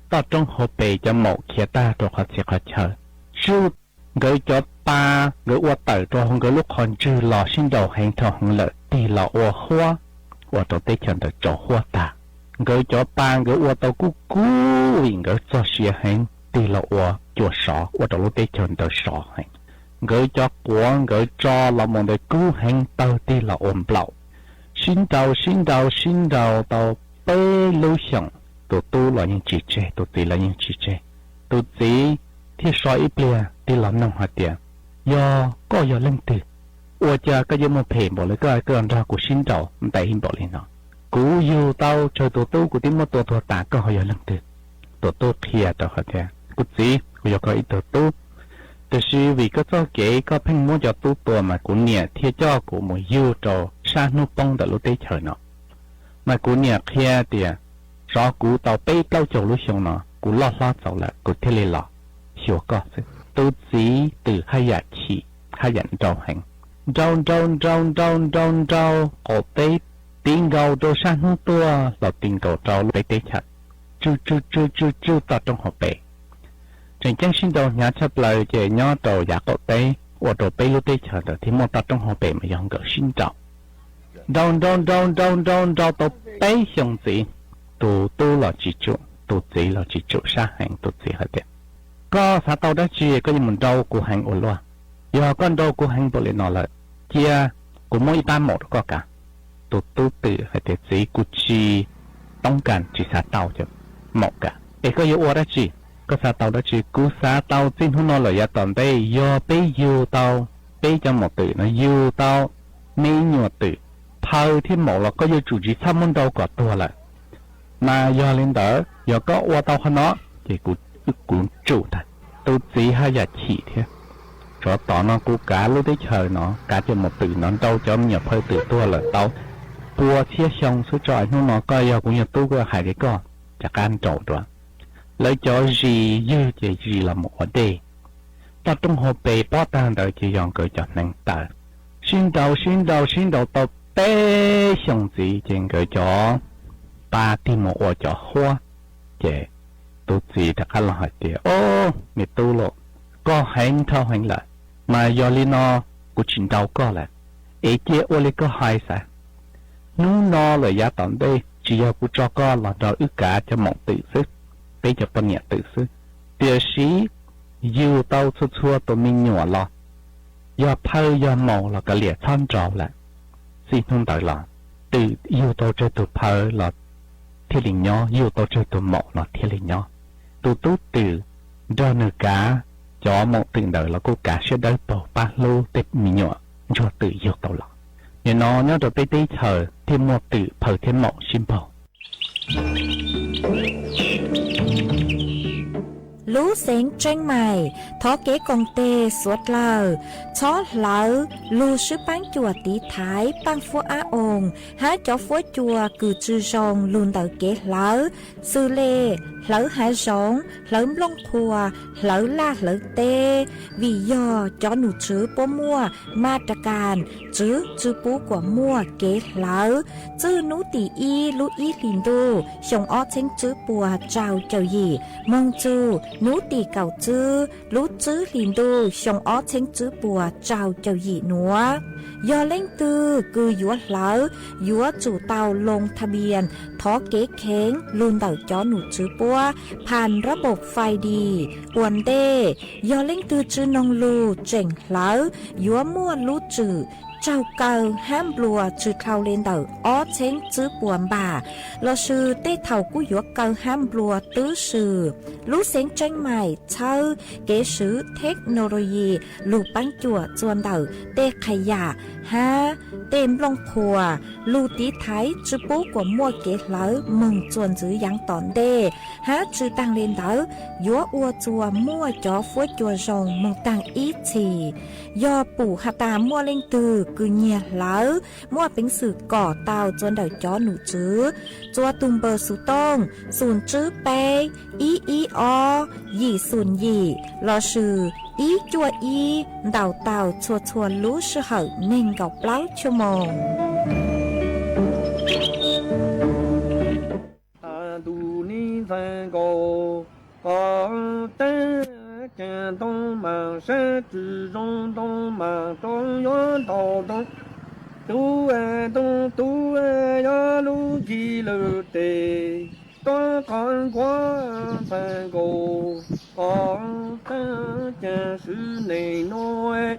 toj roob hauv pes cov maum khiav tag rau qhov txhia qhov chaw. Tsuj, nkawd cov pa, nkawd ua tawm rau hauv nkawd lub qhov ntswg los sib nraus heev dhau heev lawm, tig los ua huab, ua rau teb chaws ntawd tsaus huab tag. Nkawd cov pa nkawd ua tau kub kub vim nkawd txog siav heev, tig los ua cua sov, ua rau lub teb chaws ntawd sov heev. Nkawd cov quav nkawd tso los mus ntawd kub heev, tawg tig los ua nplaum. Sib nraus sib nraus sib nraus tau peb lub xyoos, tus tub los yeej tsis tseg, tus txiv los yeej tsis tseg. Tus txiv thiaj so ib pliag tig los noog hais tias, Yog koj yog leej twg? Ua cas koj yuav muaj phem npaum li koj, koj nrog kuv sib nraus ntev npaum li no? Kuv yug tau tsawg tus tub kuv twb muab tua tuag tas, koj ho yog leej twg? Tus tub qhia rau hais tias, Kuv txiv, kuv yog koj ib tug tub, tiam sis vim koj txoj kev koj pheej muab cov tub tua mas kuv niam thiaj coj kuv mus yug rau sab hnub poob ntawm lub teb chaws no. Mas kuv niam qhia tias, tsov kuv tau peb plaub caug lub xyoo no kuv loj hlob txaus lawm kuv thiaj li los xyuas koj xwb. Tus txiv twm haj yam chim, haj yam nrau heev, nrau nrau nrau nrau nrau nrau qaum teb, tiv nkaus rau sab hnub tuaj los tiv nkaus rau peb teb chaws, tsw tsw tsw tsw tsw toj roob hauv pes. Tseem ceeb sib nrau hnyav tshaj plaws ces nyob rau yav qaum teb ua rau peb lub teb chaws ntawd thiaj muaj toj roob hauv pes mas yog nkawd sib nrau. Nrau nrau nrau nrau nrau nrau tau peb xyoos ntxiv, tus tub los tsis tsum, tus txiv los tsis tsum sab heev. Tus txiv hais tias, Koj xav tau dab tsi koj yuav mus nrau kuv heev ua luaj? Yog koj nrau kuv heev npaum li no lawm, cia kuv muab ib pab maum rau koj kav. Tus tub twm hais tias, Txiv, kuv tsis toob kas, tsis xav tau cov maum kav. Es koj yuav ua dab tsi? Koj xav tau dab tsi? Kuv xav tau txij hnub no lawm yav tom ntej yog peb yug tau peb cov maum twm no, yug tau me nyuam twm, phaw thiab maum los koj yuav tsum tsis txhob muab nrau kom tuag lawm. Mas yog li ntawd yog koj ua tau qhov no ces kuv, kuv tsum ntag. Tus txiv haj yam chim thiab. Tsov tom no kuv kav lub teb chaws no, kav cov maum twm no, nrau cov me nyuam phaw twm tuag lawm tau pua txhiab xyoo xwb, tso hnub no koj yog kuv nyuag tub, koj hais li koj, rov qab nrau dua. Lawv cov zis ywg ces zis los mus ua dej. Toj roob hauv pes pob tag ntawd ces yog nkawd cov hneev taw. Sib nrau sib nrau sib nrau tau peb xyoos ntxiv ces nkawd cov pa tig mus ua cov huab. Ces tus txiv rov qab los hais tias, Ob, me tub lauj, koj heev dhau heev lawm, mas yog li no kuv tsis nrau koj lawm, es cia ua li koj hais xav. Hnub no lawm yav tom ntej tsis yog kuv tso koj los nrog wb kav cov maum twm xwb, peb cov poj niam twm xwb, tiam sis yug tau txhua txhua tus me nyuam los, yog phaw yog maum los kav liam txhob nrau lawm. Txij hnub ntawd los twm yug tau tsawg tus phaw los thiaj li nyob, yug tau tsawg tus maum los thiaj li nyob. Tus tub twm nrog nws kav cov maum twm ntawd los kuj kav siab dawb paug pab hlub tej me nyuam ntsuag twm yug tau los. Nim no nyob rau peb teb chaws thiaj muaj twm phaw thiab maum sib npaug. Lub xeev Tseeb Mais thov kev koom tes suav dlawg, txhob hlawv lug swb paab cuam tiv thaiv paaj fuab ab oo hab cov fuab cua kws tsi zoo lug ntawm kev hlawv, xws le hlawv hav zoov, hlawv nplooj qhuas, hlawv laj hlawv teb, vim yog cov num tswv puab muaj ma ra kas tswv tsi pub kuas muaj kev hlawv. Txwj nub tim ib lub ib hlis ntuj xyoo ob txheeb tswb puas rau caum yim moog txug nub tim kaum tswb lub tswb hlis ntuj xyoo ob txheeb tswb puas rau caum yim nuav. Yog leej twg kws yuav hlawv, yuav tsum tau loo tha npias thov kev kheev lug ntawm cov num tswv puab phas rab npaum fais dis ua ntej. Yog leej twg tsi noog lug tseem hlawv, yuav muaj lub tswm raug kaw hab nplua tsi dhau le ntawm ob txheeb tswb puas npam, lossis tej thaum kuj yuav kaw hab nplua twb swm. Lub xeev Tseeb Mais txhawb kev swv theknoloyi lug paab cuam txuas ntawm tej qhas yam hab tej nplooj qhuas lug tiv thaiv tsi pub kuas muaj kev hlawv moog txuas ntxiv yaav tom ntej, hab tsi taag le ntawd yuav ua txuas muaj cov fuab cua zoo moog taag ib txhis. Yog pum has tas muaj leej twg kws nyiag hlawv, muaj peev xwm kom tau txuas ntawm cov num tswv txuas tug npawb xuv tooj xum tswb peb ib ib ob yim xum yim lossis ib cuaj ib ntaus tau txhua txhua lub sij hawm neeg nkaum plaub chua moos. Tus ni ntxhais nkaus qhov teeb, cas ntoo mas saib tsis zoo, ntoo mas rov yuav ntaus ntoo. Tub, ntoo tub, yuav lub ncig lawm tes, rov qhov nkuav ntxhais nkaus qhov teeb. cas swv neej nuav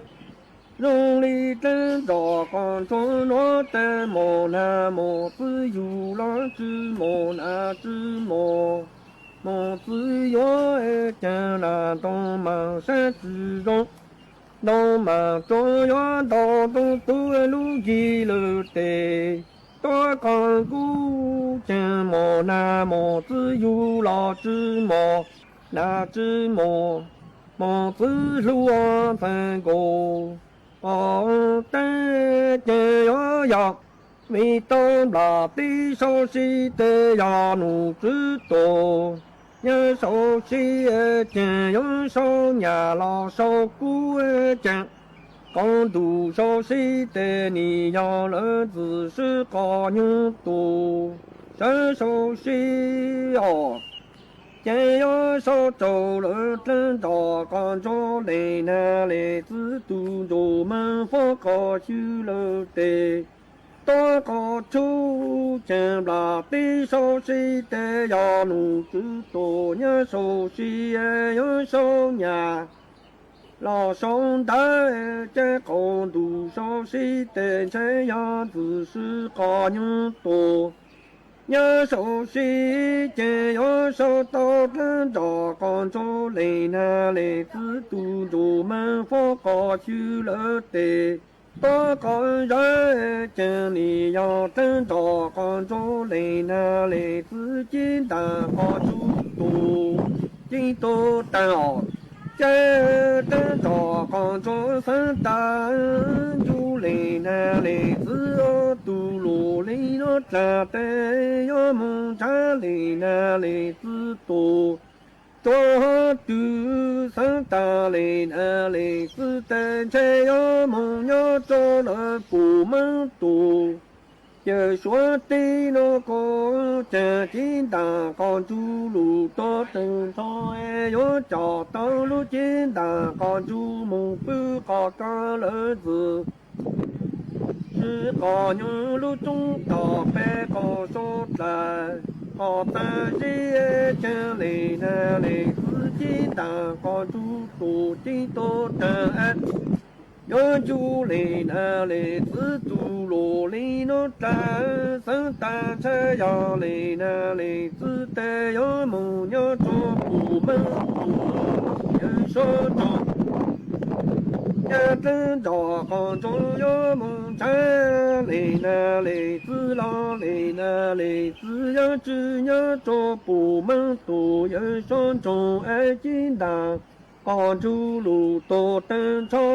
zoo li dlaab nrog qos ntsuag nuav. Tej mos nag mos txwv yug los tsi mos, nag tsi mos, mos txwv yuav caag, nag nroo mas sab tsi zoo, nroo mas tsuav yuav ntau ntoo tug lub yig lawm tes. Tuab qos kub caag mos nag mos txwv yug los tsi mos, nag tsi mos, mos txwv hlub ntxhais nkaus. Qos taab caag yuav yog vim tau nplam teb sau si tes, yog num tswv tuam nyab sau si caag yuav sau nyam los sau kub caag. Qos ntuj sau si tes nim yog lawv ntxim sib qos nyoog tus, sawv sau si os. Ces yuav sau rau lawv dlaab nrog qos ntsuag, leej nag leej txwv tug nraug mas fob qos xwb lawm tes. Tuab qos tshub caag nplam teb sau si tes, yog num tswv tuam nyab sau si yuav sau nyam los sau ntawv. Ces qos ntuj sau si tes ntshe yog ntxim sib qos nyoog tus, nyab sau si ces yuav sau tau dlaab nrog qos ntsuag, leej nag leej txwv tug nraug mas fob qos xwb lawm tes. Tuab qos zawv ces nim yog dlaab nrog qos ntsuag, leej nag leej txwv ceeb ntaag qos ntsuag tus, ceeb tug taag os. Ces dlaab nrog qos ntsuag xaav taag ncu, leej nag leej txwv ob tug lug li nuav dlaag tes, yuav moog nrhav leej nag leej txwv tus tsuav hov twg. Xaav taag leej nag leej txwv tes ntshe yuav moog nyob rua lawv pum maab tus. Ces suav teb nuav kuj caag ceeb ntaag qos ntsuag lug tuab teeg nrho, yuav coj tau lub ceeb ntaag qos ntsuag moog pub qos kaav lawv ntxim sib qos nyoog lub roob tog peb qos suav dlawg. Qos txav zeb caag leej nag leej txwv ceeb ntaag qos ntsuag tus, ceeb tug taag yuav ncu leej nag leej txwv tug lug li nuav dlaag. Xaav taag ntshe yog leej nag leej txwv tes yuav moog nyob rua pum maab tus, yawg suav tug nyab dlaab nrog qos ntsuag yuav moog nrhav leej nag leej txwv los, leej nag leej txwv yuav tsi nyob rua pum maab tus, yawg suav tug ceeb ntaag qos ntsuag lug tug taag nrho,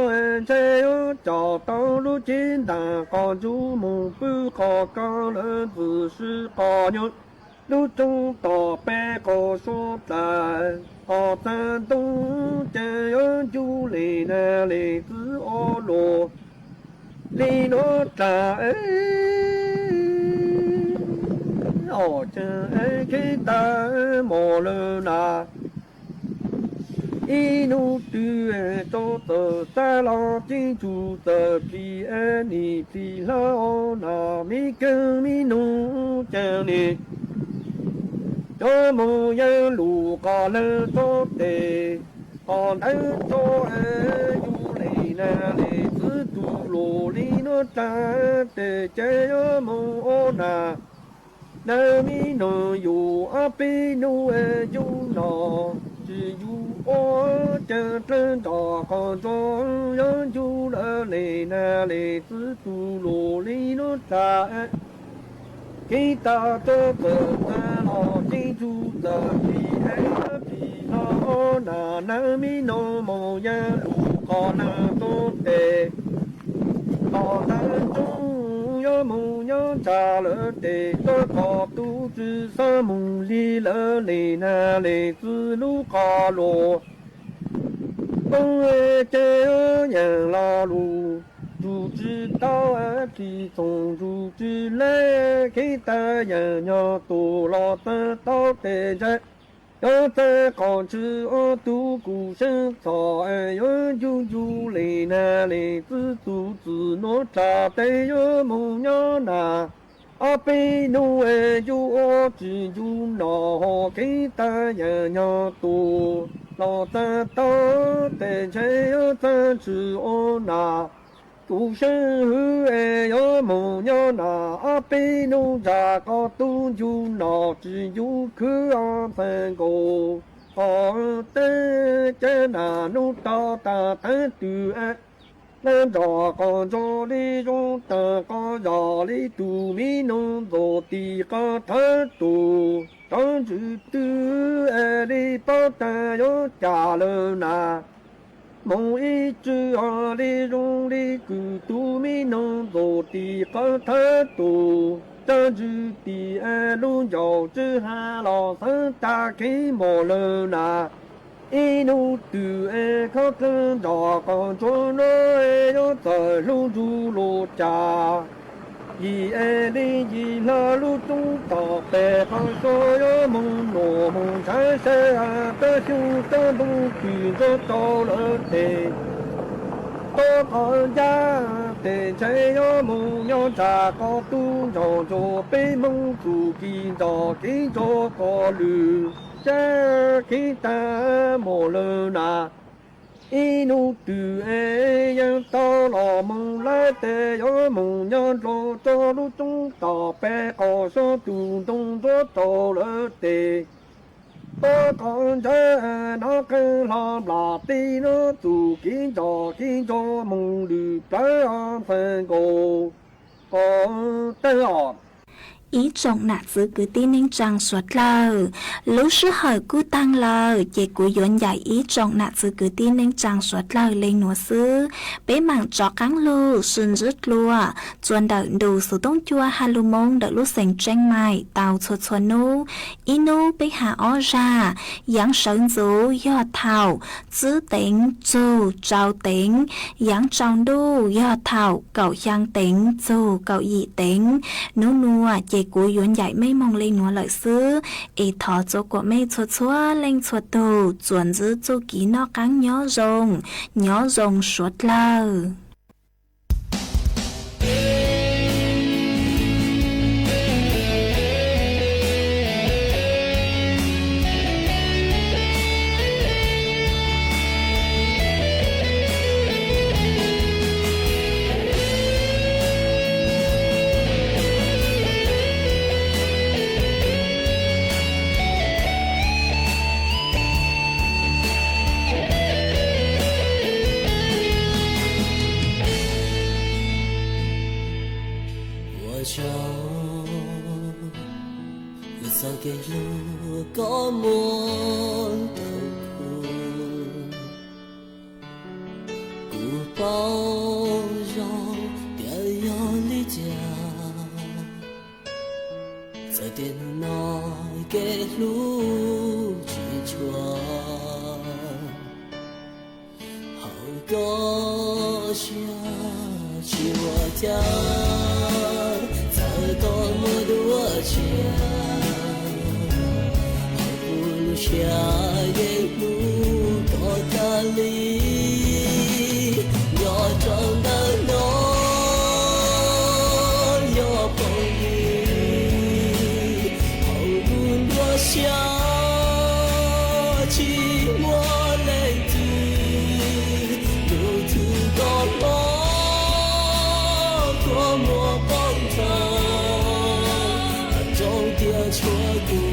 ntshe yuav coj tau lub ceeb ntaag qos ntsuag moog pub qos kaav lawv ntxim sib qos nyoog lub roob tog peb qos suav dlawg. Qos txav ntoo caag yuav ncu leej nag leej txwv ob lug li nuav dlaag. Ob caag kheev tag mos lawm na, ib nub twg rua txawm txav los ceeb tsug txawm plig, nim plig hla o na, mi kawg mi nug caag nim yuav moog yeej lug qos lawv txuj tes. Qos ntawd txuj yug leej nag leej txwv tug lug li nuav dlaag tes ces yuav moog ua na. Nag mi nug yug ob peb nub yug no, tsi yug ua caag dlaag nrog qos ntsuag yuav ncu lawv leej nag leej txwv tug lug li nuav dlaag. Kheev tag rua txawm txav los ceeb tsug txawm plig, plig hlo na, nag mi nug moog yeej lug qos lawv txuj tes. Qos tag nrug yuav moog nyob ntsag lawm tes, tuab qos tub tsi xaav moog li lawv leej nag leej txwv lub qos lug. Tub ces yeej los lug, nrug tsi tau plig txoog nrug tsi le, kheev tag yeej nyob tus los txav tau tes ntshe yuav txav qos ntswg ob tug kuj seeb txhom, yuav ncu ncu leej nag leej txwv tug txwm nuav dlaag tes yuav moog nyob na. Ob peb nub yug ua tsi yug no, ho kheev tag yeej nyob tus Tau txaj tau tes ntshe yuav txaj ntswg ua nas, tus seeb hwb es yuav mus nyob nas, ob peb hnub ntsa qos tub ncu no tsis ncu khwb ob ntxhais nkaus. Qos teeb cab nas hnub tau tas teeb twm, lawv nrog qos ntso li zoo tas qos zos li tus mi noog ntxuav tim qos thawb tus, rov ntsws twg es li paub tas yuav cas lawm nas. Moog ib tsw ho li zoo li kws tus mi noog ntxuav tim qos thawb tus, rov ntsws tim es lub ncauj tsw ha los xeeb tag kheev mos lawm nas. Ib hnub twg es khob dleeg nrog qos ntsuag no es yuav txawm hlub ntsug lug cas. Yim es li yim hla lub roob tog pem qos xyoo yuav moog nuam moog ntshav saib has tab xyoo tab npoo twm ntsuag rau lawv tes. Tuab qos ncab tes ntshe yuav moog nyob ntsa qos tub ntsaug ntsuag peb Hmoob txuj kev nrog kev ntsuag qos lwm sab kev tag mos lawm nas. Ib hnub twg es yeej tau los moog lawv tes yuav moog nyob nrog rau lub roob tog pem qos xyoo tus ntoo ntsuag rau lawv tes. Tuab qos ntsav nov qeej hlo nplam teb no txuj kev nrog kev ntsuag moog lwm plawv ob ntxhais nkaus. Qos teeb os. Ib tsoom nam txwv kwv tij neej tsaa suav dlawg, lub sij hawm kuj taag lawm ces kuv yuav ncaim ib tsoom nam txwv kwv tij neej tsaa suav dlawg le nuav xwb. Peb maam rov qaab lug sib ntsib dlua txuas ntawm ntu xuv tooj cua ha lug moo ntawm lub xeev Tseeb Maim tau txhua txhua nub. Ib nub peb has ob zag, yaav sawv ntxuv yog thaum tsib teev txug rau teev, yaav tsaus ntuj yog thaum kaum xyaa teev txug kaum yim teev. Nub nuav ces kuv yuav ncaim mej moog le nuav lawm xwb, es thov txua kuas mej txhua txhua leej txhua tug txuas ntsib txuj kev noj qaab nyob zoo, nyob zoo suav dlawg. Ua tsaug txoj kev hlub koj muab rau kuv. Kuv paub zoo tias yog li cas, txawm tias hnub no kev hlub tsis tshua, hauv koj siab tsis ua cas, txawm koj muaj dua tshiab, hauv kuv lub siab yeej hlub koj tag li. Nyob rau ntawm no yog phooj ywg, hauv kuv nruab siab tsis muaj leej twg, lub thwv koj hlob kua muag poob nrho, zoo tias tshuav kuv